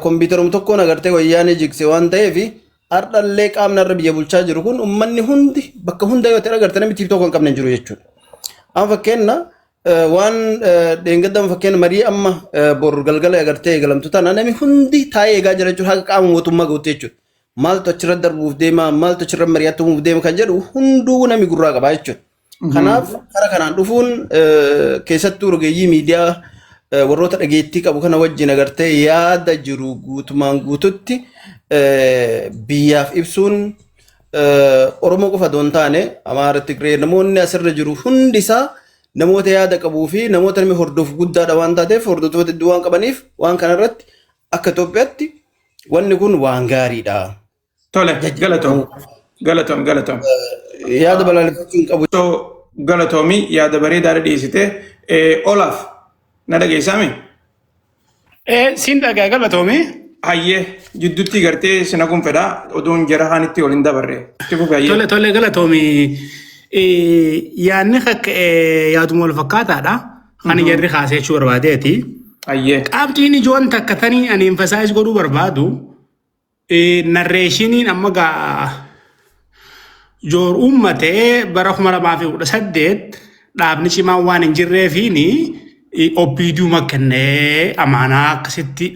kompiitaruma tokkoon agartee wayyaanee jigse waan ta'eef, har'allee qaamni har'a biyya bulchaa jiru kun uummanni hundi bakka hunda yoo ta'e agartee namni TikTok hin qabne hin jiru jechuudha. Amma fakkeenya waan dheengadama, fakkeenya marii amma bor galgala agartee eegalamtu tana namni hundi taa'ee eegaa jira jechuudha, haga qaama mootummaa gahutti jechuudha. Maaltu achirra darbuuf deema, maaltu achirra mari'atamuuf deema kan jedhu hunduu namni gurraa qaba jechuudha. Kanaaf kara kanaan dhufuun keessattuu rogeeyyii miidiyaa warroota dhageettii qabu kana wajjin agartee yaada jiru guutumaan guututti biyyaaf ibsuun, Oromoo qofa otoo hin taane Amaara, Tigree, namoonni asirra jiru hundi isaa namoota yaada qabuu fi namoota namni hordofu guddaadha waan taateef, hordoftoota hedduu waan qabaniif, waan kanarratti akka Itoophiyaatti wanni kun waan gaariidha. Tole, galatoom. Galatoom, galatoom. Yaada balaaleffachuu hin qabu. So, galatoomi, yaada bareedaa dhiyeessite. Olaaf, na dhageessaami? Siin dhagaa, galatoomi. Hayyee, jidduutti gartee sina kun fedhaa oduun jara kaanitti ol hin dabarre. Itti fufi, hayyee. Tole, galatoomi. Yaadni akka yaaduma wal fakkaataadha. Kan jarri kaasee jechuu barbaadeeti. Hayyee. Qabxiin ijoon takka tanii ani emphasize godhuu barbaadu, narrationiin amma gaa Joor uummatee bara 2018 dhaabni cimaan waan hin jirreefiini OPDuma kennee amaanaa akkasitti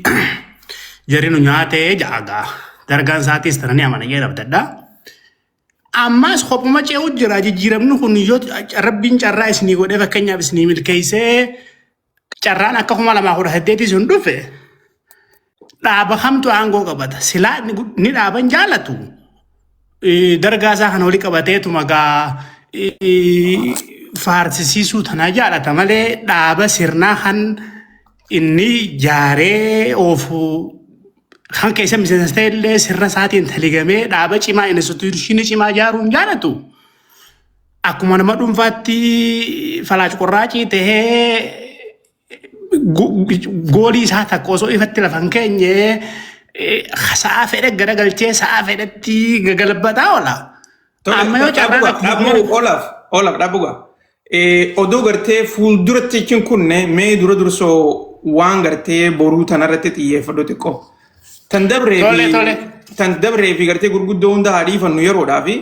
jarri nu nyaatee jaagaa. Dargaan isaatiis tananii amana jedha abdadha. Ammas kophuma ce'u jira. Jijjiiramni kun yoo rabbiin carraa isinii godhee, fakkeenyaaf isinii milkeessee, carraan akka 2018 sun dhufe, dhaaba kamtu aangoo qabata? Silaa ni dhaaban jaalatu. Dargaa isaa kana olii qabateetu magaa faarsisiisuu tana jaalata malee, dhaaba sirnaa kan inni jaaree oofu kan keessa miseensa ta'e illee sirna isaatiin taligamee dhaaba cimaa, institutionii cimaa ijaaruu hin jaalatu. Akkuma nama dhuunfaatti falaac qorraacii tahee goolii isaa takka osoo ifatti lafa hin keenye sa'a fedhe garagalchee sa'a fedhetti gagalbataa oola. Amma yoo carraan akkuma Dhaabbuga, Olaaf, Olaaf, dhaabbuga. Oduu gartee fuulduratti jechuun kunne mee dura dursoo waan gartee boruu tanarratti xiyyeeffadhu xiqqoo. Tan dabree fi tan dabree fi gartee gurguddoo hunda haa dhiifannu yeroodhaa fi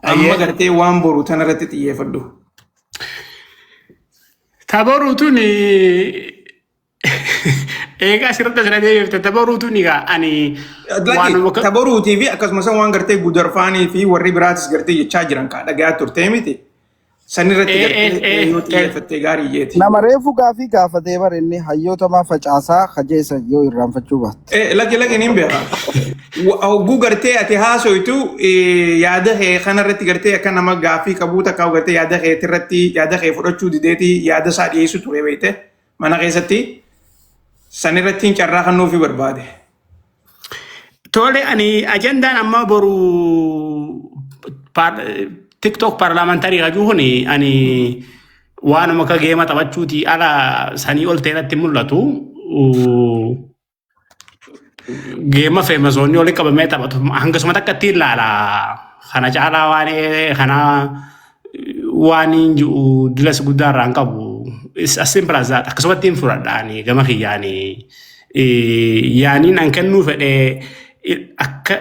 amma gartee waan boruu tanarratti xiyyeeffadhu. Taboruutuun eegaa asirratti asirra deebifte, taboruutuun egaa ani waanuma Taboruutii fi akkasumas waan gartee gudarfaanii fi warri biraatis gartee jechaa jiran kaa dhagayaa turtee miti. Sanirratti Ee, ee, gartee ee, yoo ee. xiyyeeffattee gaarii jeeti. Nama reefu gaafii gaafatee bar inni hayyoota maa facaasaa kajeessa yoo irraanfachuu baatte. Lakki lakki niin beeka. Hogguu gartee ati haasoytu yaada kee kanarratti gartee akka nama gaaffii qabuu takka gartee yaada keetirratti yaada kee fudhachuu dideeti yaada isaa dhiyeessu ture beekte mana keessatti sanirratti carraa kan nuufi barbaade. Tole, ani ajandaan amma boru TikTok parliamentary hajuu kuni ani waanuma akka game taphachuuti ala sanii ol ta'e natti mul'atu. Game famousoonni oli qabamee taphatu hangasuma takka ittiin ilaala. Kana caalaa waan kana waan hin jiru dilas guddaa irraa hin qabu. It's as simple as that. Akkasumatti hin fudhadha ani gama kiyyaanii. Yaaniin an kennuu fedhee akka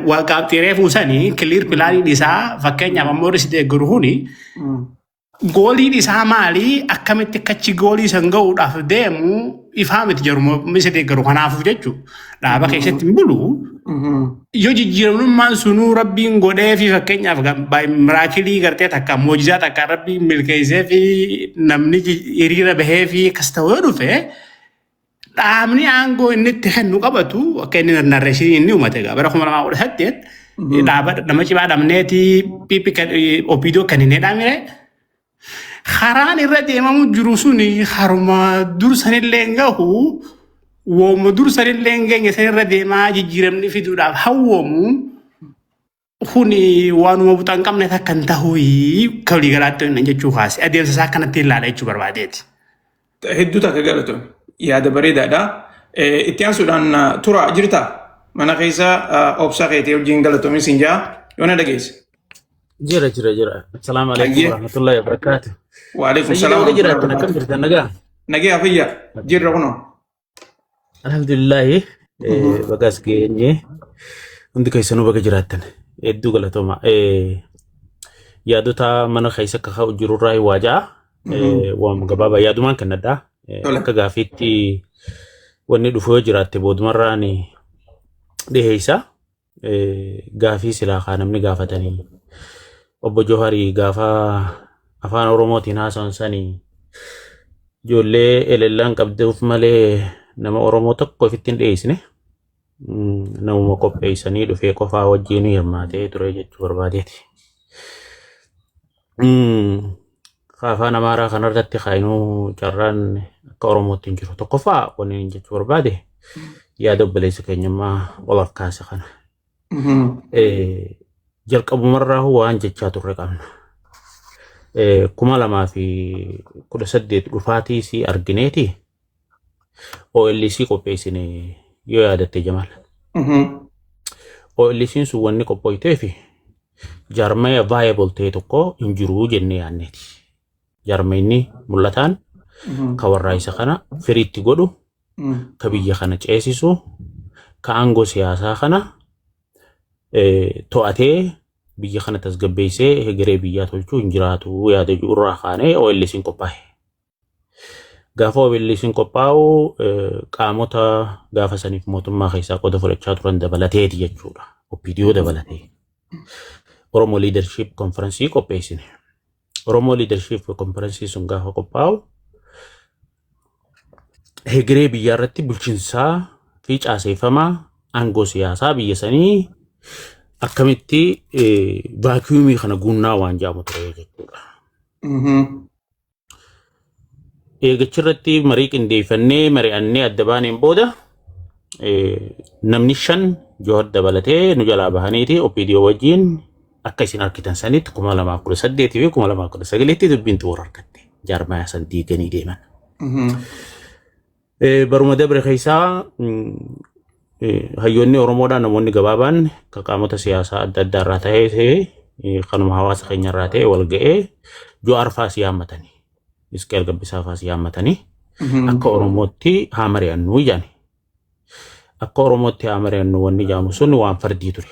waa qaabxii fuusanii clear planiin isaa, fakkeenyaaf ammoo warri si deeggaru kuni goaliin isaa maali, akkamitti akkachi goalii san ga'uudhaaf deemu ifaa miti jiru isa deeggaru kanaafuu jechuudha. Dhaaba keessatti hin bulu. Yoo jijjiiramummaan sunuu rabbiin godhee fi fakkeenyaaf miracle gartee takka moojizaa takka rabbiin milkeessee fi namni hiriira bahee fi akkas ta'u yoo dhufe, dhaabni aangoo inni itti kennu qabatu akka inni narration inni uummate egaa bara 2018 dhaaba nama cimaa dhabneeti PP OPDO kan hin jedhamne, karaan irra deemamu jiru suni haruma dur sanillee hin gahu, wooma dur sanillee hin geenye sanirra deemaa jijjiiramni fiduudhaaf hawwamu kuni waanuma buxaa hin qabne takka hin ta'uu akka waliigalaatti jechuu kaase adeemsa isaa akkanatti ilaala jechuu barbaadeeti. Hedduu takka galatoon yaada bareedaadha. Itti aansuudhaan tura jirta mana keessa obsa keetii wajjin galatoomi siin jaa yoo na dhageesse. Jira, jira, jira. Assalamu alaikum Ayyee. warahmatullahi wabarakatuh. Waalaikum Sayyida salaam baga jiraattan, warahmatullahi akkam jirtan, nagaa? Nagee afayya jirra kunoo. Alhamdulillahi, baga as geenye, hundi keessanuu baga jiraattan, hedduu galatooma. Yaadota mana keessa akka ka'u jirurraa waa ja'a. Waan gabaabaa yaadumaan kennadha. Tole. Akka gaafiitti wanni dhufu yoo jiraatte boodumarraan dhiheessa. Gaafii silaa kaa namni gaafatanii obbo Joharii gaafa afaan Oromootiin haasawan sanii ijoollee elellaan qabduuf malee nama Oromoo tokko ofitti hin dhiyeessine. Namuma qopheessanii dhufee qofaa wajjin hirmaatee ture jechuu barbaadeeti. Afaan Amaaraa kanarratti kaayinuu carraan akka Oromootti hin jiru. Tokkoffaa wanni inni jechuu barbaade yaada obboleessa keenyummaa Olaf kaase kana. Jalqabumarraa waan jechaa turre qabna. 2018 dhufaatii si argineeti OLC qopheessine yoo yaadatte, Jamal. OLC'n sun wanni qophoytee fi jaarmaya viable ta'e tokko hin jiru jennee yaadneeti. Jaarmayni mul'ataan ka warraa isa kana firiitti godhu, ka biyya kana ceesisu, ka aangoo siyaasaa kana to'atee biyya kana tasgabbeessee hegeree biyyaa tolchuu hin jiraatu yaada jiru irraa kaanee OLC'n qophaa'e. Gaafa OLC'n qophaa'u qaamota gaafa saniif mootummaa keessaa qooda fudhachaa turan dabalateeti jechuudha. OPDO dabalatee. Oromo Leadership Conference qopheessine. Oromo Leadership Conference sun gaafa qophaa'u hegeree biyyaa irratti bulchiinsaa fi caaseeffamaa aangoo siyaasaa biyya sanii akkamitti vacuumii kana guunnaa waan jedhamu ture jechuudha. Eegachirratti marii qindeeffannee mari'annee adda baaneen booda namni shan Johaar dabalatee nu jalaa bahaniiti OPDO wajjin akka isin argitan sanitti 2018 fi 2019tti dubbiin xumura argatte. Jaarmayaa san diiganii deeman. Baruma dabre keessaa hayyoonni Oromoodhaa namoonni gabaabaan kan qaamota siyaasaa adda addaa irraa ta'ee kanuma hawaasa keenya irraa ta'e wal ga'ee Johaar faas yaammatanii Isqeel Gabbisaa faas yaammatanii akka Oromootti haa mari'annu jedhani. Akka Oromootti haa mari'annu wanni jedhamu sun waan fardii ture.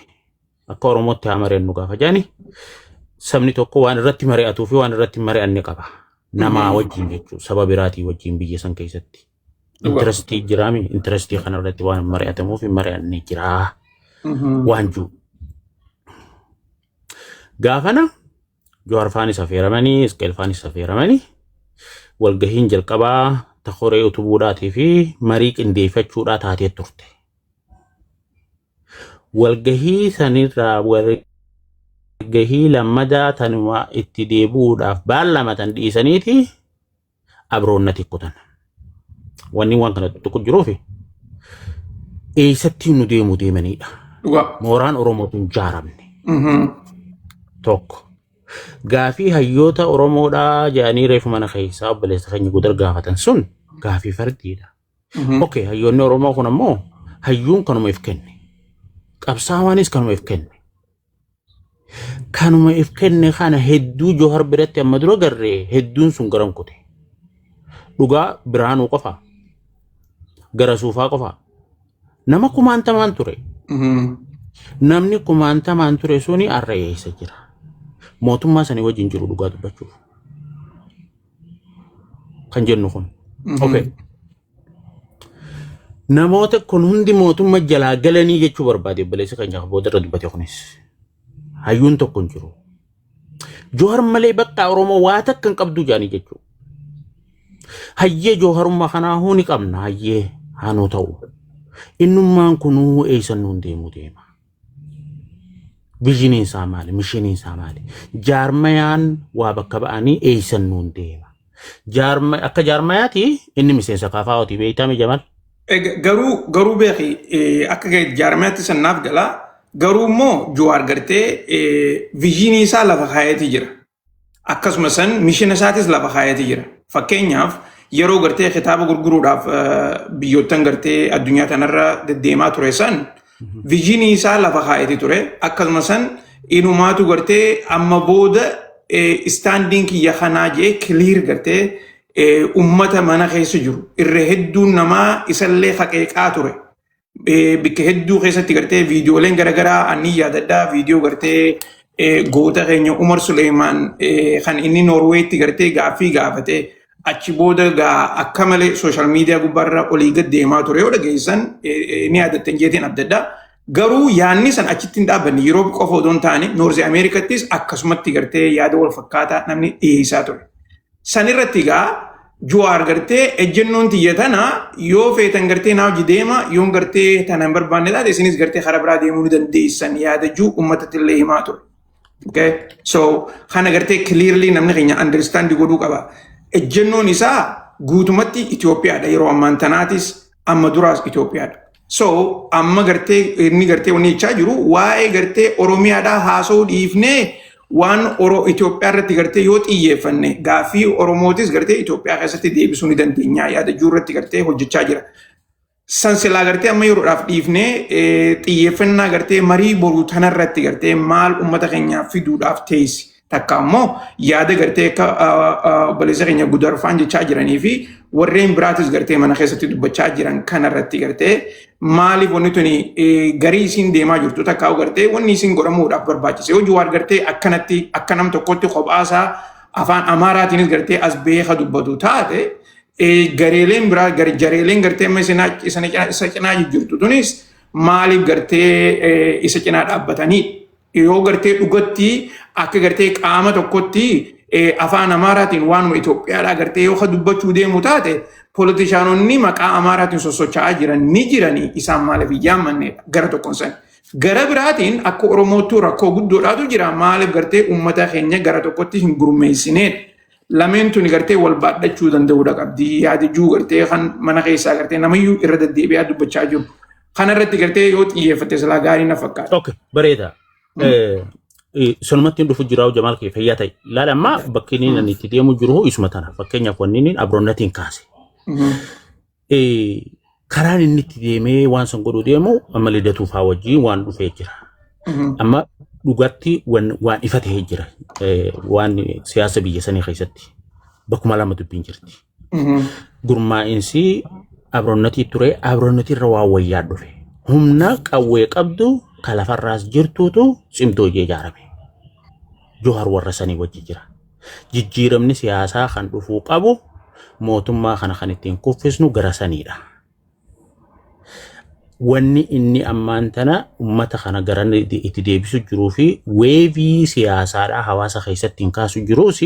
Akka Oromootti haa mari'annu gaafa jedhani sabni tokko waan irratti mari'atuu fi waan irratti hin mari'anne qaba. Namaa wajjin jechuudha. Saba biraatii wajjin biyya san keessatti. Interestii jiraami, interestii kana irratti waan mari'atamuuf hin mari'anne jiraa waan jiru. Gaafana Jawaar faanis affeeramanii, Isqeel faanis affeeramanii walgahiin jalqabaa ta koree utubuudhaatii fi marii qindeeffachuudhaa taatee turte. Walgahii sanirraa walgahii lammadaa tanuma itti deebi'uudhaaf baallamatan dhiisaniiti abroonnati kutan. Wanni waan kana tuttuqu jiruufi eessatti nu deemu deemanidha. Dhugaa. Mooraan Oromootu hin jaaramne. Tokko. Gaafii hayyoota Oromoodhaa jedhanii reefu mana keessaa obboleessa keenya Gudar gaafatan sun gaafii fardiidha. Okay, hayyoonni Oromoo kun ammoo hayyuun kanuma if kenne. Qabsaawaanis kanuma if kenne. Kanuma if kenne kana hedduu Johar biratti amma dura garree hedduun sun garam kute. Dhugaa Biraanuu qofa. Gara Suufaa qofa. Nama kumaantamaan ture. Namni kumaantamaan ture suni har'a eessa jira? Mootummaa sanii wajjin jiru dhugaa dubbachuuf. Kan jennu kun. Okay. Namoota kun hundi mootummaa jalaa galanii jechuu barbaade obboleessa keenya booda irra dubbate kunis. Hayyuun tokko hin jiru. Joohar malee bakka Oromoo waa takka hin qabdu jedhanii jechuudha. Hayyee jooharummaa kanaahuu ni qabna hayyee haanuu ta'u. Innummaan kunuu eessan nuun deemuu deema. Visioniin isaa maali? Missioniin isaa maali? Jaarmayaan waa bakka ba'anii eessan nuun deema. Jaarma akka jaarmayaati inni miseensa kaafaa'ooti beeytame Jamal. Garuu beeki akka jaarmayaatti sannaaf galaa garuu immoo Jawaar gartee visionii isaa lafa kaayeeti jira. Akkasuma san mission isaatis lafa kaayeeti jira. Fakkeenyaaf yeroo gartee kitaaba gurguruudhaaf biyyoottan gartee addunyaa tanarra deddeemaa ture san visionii isaa lafa kaayeeti ture. Akkasuma san inumaatu gartee amma booda standiin kiyya kanaa jee clear gartee ummata mana keessa jiru irra hedduun namaa isallee haqeeqaa ture. Bikka hedduu keessatti gartee viidiyooleen garaagaraa anni yaadadhaa viidiyoo gartee goota keenya Umar Suleemaan kan inni Noorweetti gartee gaaffii gaafate achi booda gaa akka malee social media gubbaarra olii gad deemaa ture yoo dhageessan ni yaadattan jeetiin abdaddaa. Garuu yaadni san achitti hin dhaabbanne yeroo qofa odoo hin taane North Ameerikattis akkasumatti gartee yaada wal fakkaataa namni dhiyeessaa ture. San irratti egaa Jawaar gartee ejjennoon tiyya tana yoo feetan gartee naa hojii deema yoon gartee tana hin barbaanne taate isinis gartee karaa biraa deemuu ni dandeessan yaada juu uummatatti illee himaa ture. Okay? So kana gartee clearly namni keenya understand godhuu qaba. Ejjennoon isaa guutumatti Itoophiyaadha yeroo ammaan tanaatis amma duraas Itoophiyaadha. So amma gartee inni gartee wanni jechaa jiru waa'ee gartee Oromiyaadhaa haasa'uu dhiifnee waan Itoophiyaa irratti gartee yoo xiyyeeffanne gaaffii Oromootis gartee Itoophiyaa keessatti deebisuu ni dandeenya yaada jiru irratti gartee hojjechaa jira. San silaa gartee amma yeroodhaaf dhiifnee xiyyeeffannaa gartee marii boruu tanarratti gartee maal uummata keenyaaf fiduudhaaf teessi. Takka ammoo yaada gartee akka obboleessa keenya Gudarfaan jechaa jiranii fi warreen biraatis gartee mana keessatti dubbachaa jiran kanarratti gartee maaliif wanni tuni garii isiin deemaa jirtu takka gartee wanni isiin godhamuudhaaf barbaachise. Yoo Jawaar gartee akkanatti akka nam tokkotti kophaasaa afaan Amaaraatiinis gartee as beeka dubbatu taate gareeleen biraa jareeleen gartee amma isa cinaa jirtu tunis maaliif gartee isa cinaa dhaabbatanii yoo gartee dhugatti akka gartee qaama tokkotti afaan Amaaraatiin waanuma Itoophiyaadhaa gartee yoo dubbachuu deemu taate politicianonni maqaa Amaaraatiin sosocho'aa jiran ni jiranii isaan maaliif hin yaammanneedha gara tokkoon san. Gara biraatiin akka Oromoottuu rakkoo guddoodhaatu jira maaliif gartee uummata keenya gara tokkotti hin gurmeessineedha. Lameen tuni gartee wal baadhachuu danda'uudha qabdi. Yaadijuu gartee kan mana keessaa gartee namayyuu irra deddeebi'aa dubbachaa jiru. Kana irratti gartee yoo xiyyeeffatte silaa gaarii na fakkaata. Okay, bareeda. Sanumatti hin dhufu jira Jamaal kee fayyaa ta'e. Laala ammaa bakki inni ani itti deemu jiru isuma tana. Fakkeenyaaf wanni inni abroonnatiin kaase. Karaan inni itti deemee waan san godhuu deemu amma Lidatuu fa'aa wajjin waan dhufee jira. Amma dhugatti waan ifa ta'ee jira. Waan siyaasa biyya sanii keessatti bakkuma lama dubbiin jirti. Gurmaa'insi abroonnatii ture abroonnatii irra waan wayyaa dhufe. Humna qawwee qabdu ka lafarraas jirtuutu cimtuu hojii ijaarame. Johaar warra sanii wajji jira. Jijjiiramni siyaasaa kan dhufuu qabu mootummaa kana kan ittiin kuffisnu gara saniidha. Wanni inni ammaan tana ummata kana gara itti deebisu jiruu fi wave siyaasaadhaa hawaasa keessatti hin kaasu jiruus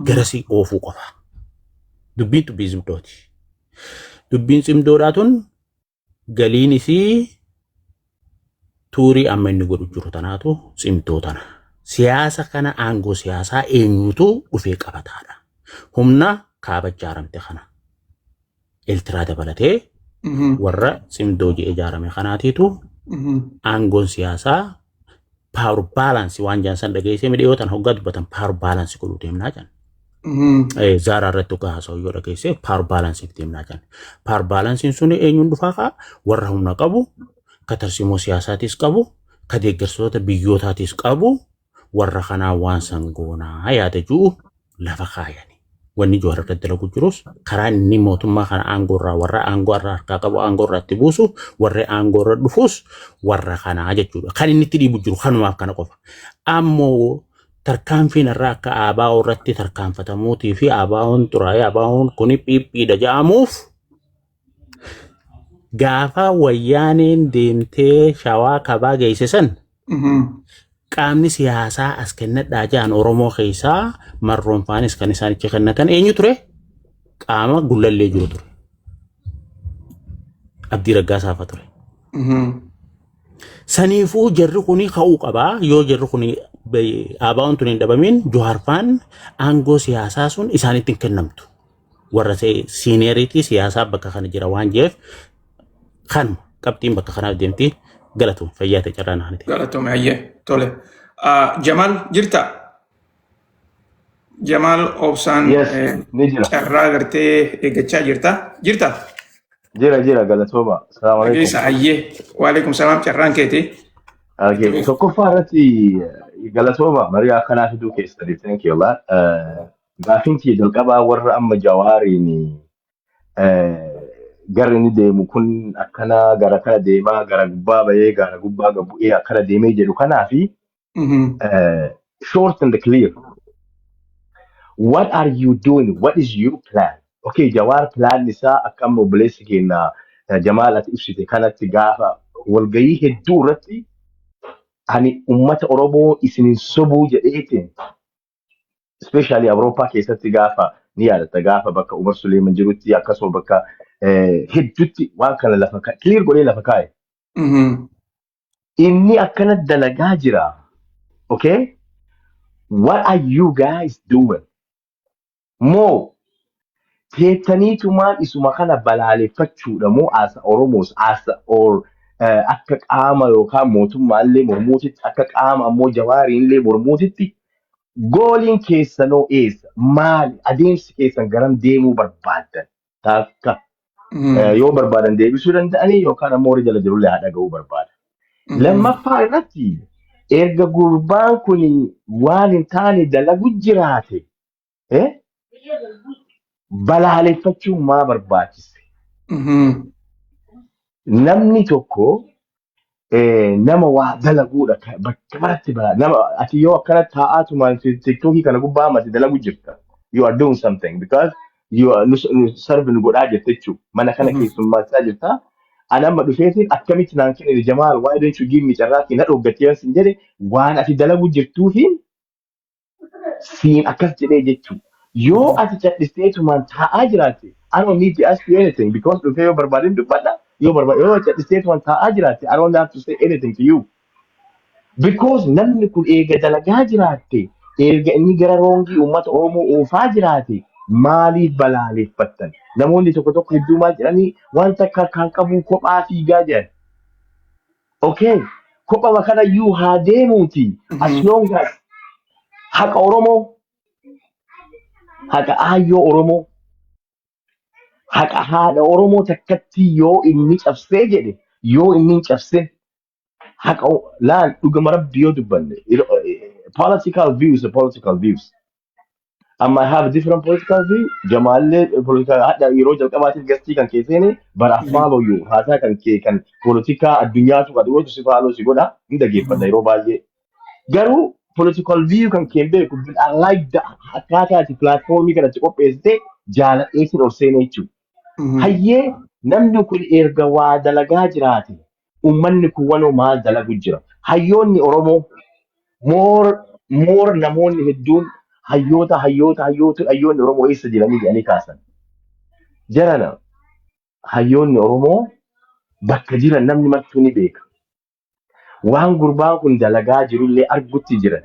garasii oofuu qofa. Dubbiin dubbii cimdooti. Dubbiin cimdoodhaa tun galiin isii tuurii amma inni godhu jiru tanaatu cimdoo tana. Siyaasa kana, aangoo siyaasaa eenyutu dhufee qabataadha. Humna kaaba ijaaramte kana. Eeltiraa dabalatee warra cimdoo jedhee ijaarame kanaatiitu aangoon siyaasaa power balance waan jaan san dhageessee midhiyoo tan hoggaa dubbatan power balance godhuu deemnaa jedhan. Zaaraa irratti hoggaa haasa'u yoo dhageessee power balance deemnaa jedhan. Power balanceiin sun eenyuun dhufaa kaa? Warra humna qabu, ka tarsiimoo siyaasaatis qabu, ka deeggartoota biyyootaatis qabu, warra kanaa waan san goonaa yaada ji'u lafa kaayani. Wanni Jawaar irratti dalagu jirus karaa inni mootummaa kana aangoo irraa, warra aangoo irraa harkaa qabu aangoo irraa itti buusu, warri aangoo irra dhufus warra kanaa jechuudha. Kan inni itti dhiibu jiru kanumaaf kana qofa. Ammoo tarkaanfiin irraa akka ABO irratti tarkaanfatamuutii fi ABO'n xuraa'ee, ABO'n kuni phiiphiidha jedhamuuf, gaafa Wayyaaneen deemtee Shawaa Kabaa geesse san qaamni siyaasaa as kennadhaa jedhan Oromoo keessaa marroonfaanis kan isaan itti kennatan eenyu ture? Qaama Gullallee jiru ture. Abdii Raggaasaa fa'a ture. Saniifuu jarri kuni ka'uu qabaa. Yoo jarri kuni, ABO'n tun hin dhabamin, Jawaarfaan aangoo siyaasaa sun isaanitti hin kennamtu. Warra seniority siyaasaa bakka kana jira waan jeef kanuma qabxiin bakka kanaaf deemti. Galatu, fayyaa ta'e, carraa naaniti. Galatoome, hayyee, tole. Jamaal, jirta? Jamaal Obsaan. Yes, ni jira. Carraa gartee eeggachaa jirta? Jirta? Jira, jira, galatooma. Salaamu alaikum. Dhageessa, hayyee. Waalaikum salaam, carraan keeti. Okay. Tokkoffaa irratti galatooma, marii akkanaa fiduu keessaniif thank you a lot. Gaaffiin kiyya jalqabaa warra amma Jawaariin gara inni deemu kun akkana, gara kana deemaa, gara gubbaa bahee gara gubbaa gad bu'ee akkana deemee jedhu kanaafi short and clear. What are you doing? What is your plan? Okay, Jawaar plan isaa akka amma obboleessi keenya Jamaal ati ibsite kanatti gaafa walgahii hedduu irratti ani ummata Oromoo isinin sobuu jedheetiin, especially Awurooppaa keessatti gaafa ni yaadatta, gaafa bakka Umar Suleeman jirutti akkasuma bakka hedduutti waan kana lafa clear godhee lafa kaa'e. Inni akkana dalagaa jira. Okay? What are you guys doing? Moo teettaniitumaan isuma kana balaaleffachuudha moo as Oromoos as or akka qaama yookaan mootummaallee mormuutitti, akka qaama ammoo Jawaariinillee mormuutitti, goaliin keessanoo eessa? Maali? Adeemsi keessan garam deemuu barbaaddan? Takka yoo barbaadan deebisuu danda'anii yookaan ammoo warri jala jirullee haa dhaga'uu barbaada. Lammaffaa irratti erga gurbaan kun waan hin taane dalagu jiraate, balaaleffachuun maa barbaachise? Namni tokko nama waa dalaguudha bakka maratti balaa nama ati yoo akkana taa'aatumaan TikTokii kana gubbaa amati dalagu jirta. You are doing something because you are nu serve nu godhaa jirta jechuudha. Mana kana keessummaachaa jirta. Ani amma dhufeetiin akkamitti naan kennite, Jamaal, why don't you give me carraa kee na dhoggattee sin jedhe, waan ati dalagu jirtuufiin siin akkas jedhee jechuudha. Yoo ati callisteetumaan taa'aa jiraatte, I don't need to ask you anything because dhufee yoo barbaadin dubbadha. Yoo barbaade, yoo callisteetumaan taa'aa jiraatte, I don't have to say anything to you. Because namni kun eega dalagaa jiraatte, erga inni gara wrongii uummata Oromoo oofaa jiraate, maaliif balaaleffattan? Namoonni tokko tokko hedduu maal jedhanii, wanta akka kan qabu kophaa fiigaa jedhan. Okay, kophama kanayyuu haa deemuuti. As long as haqa Oromoo, haqa aayyoo Oromoo, haqa haadha Oromoo takkatti yoo inni cabsee jedhe, yoo inni hin cabsin, haqa laal, dhugama Rabbi yoo dubbanne, political views are political views. Amma I have different political view. Jamaallee political hadha yeroo jalqabaatiif guestii kan kee seene bara follow you haasaa kan kee kan politikaa addunyaatu kan dhiyootu si follow si godha, hin dhaggeeffanna yeroo baay'ee. Garuu political view kan kee hin beeku, but I like the akkaataa ati platformii kanatti qopheessite jaaladhee sin ol seene jechuudha. Hayyee, namni kun erga waa dalagaa jiraate Uummanni kun wanoo maal dalagu jira? Hayyoonni Oromoo more namoonni hedduun hayyoota hayyoota hayyoota hayyoonni Oromoo eessa jiranii jedhanii kaasan. Jarana, hayyoonni Oromoo bakka jiran namni martuu ni beeka. Waan gurbaan kun dalagaa jirullee argutti jiran.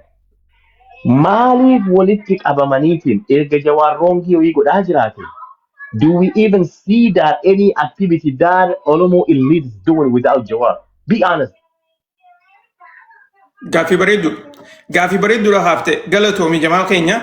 Maaliif walitti qabamaniitiin erga Jawaar wrong wayii godhaa jiraate? Do we even see that any activity that Oromo elite is doing without Jawar? Be honest. Gaaffii bareedduudha. Gaaffii bareedduudha haafte, galatoomi Jamaal keenya.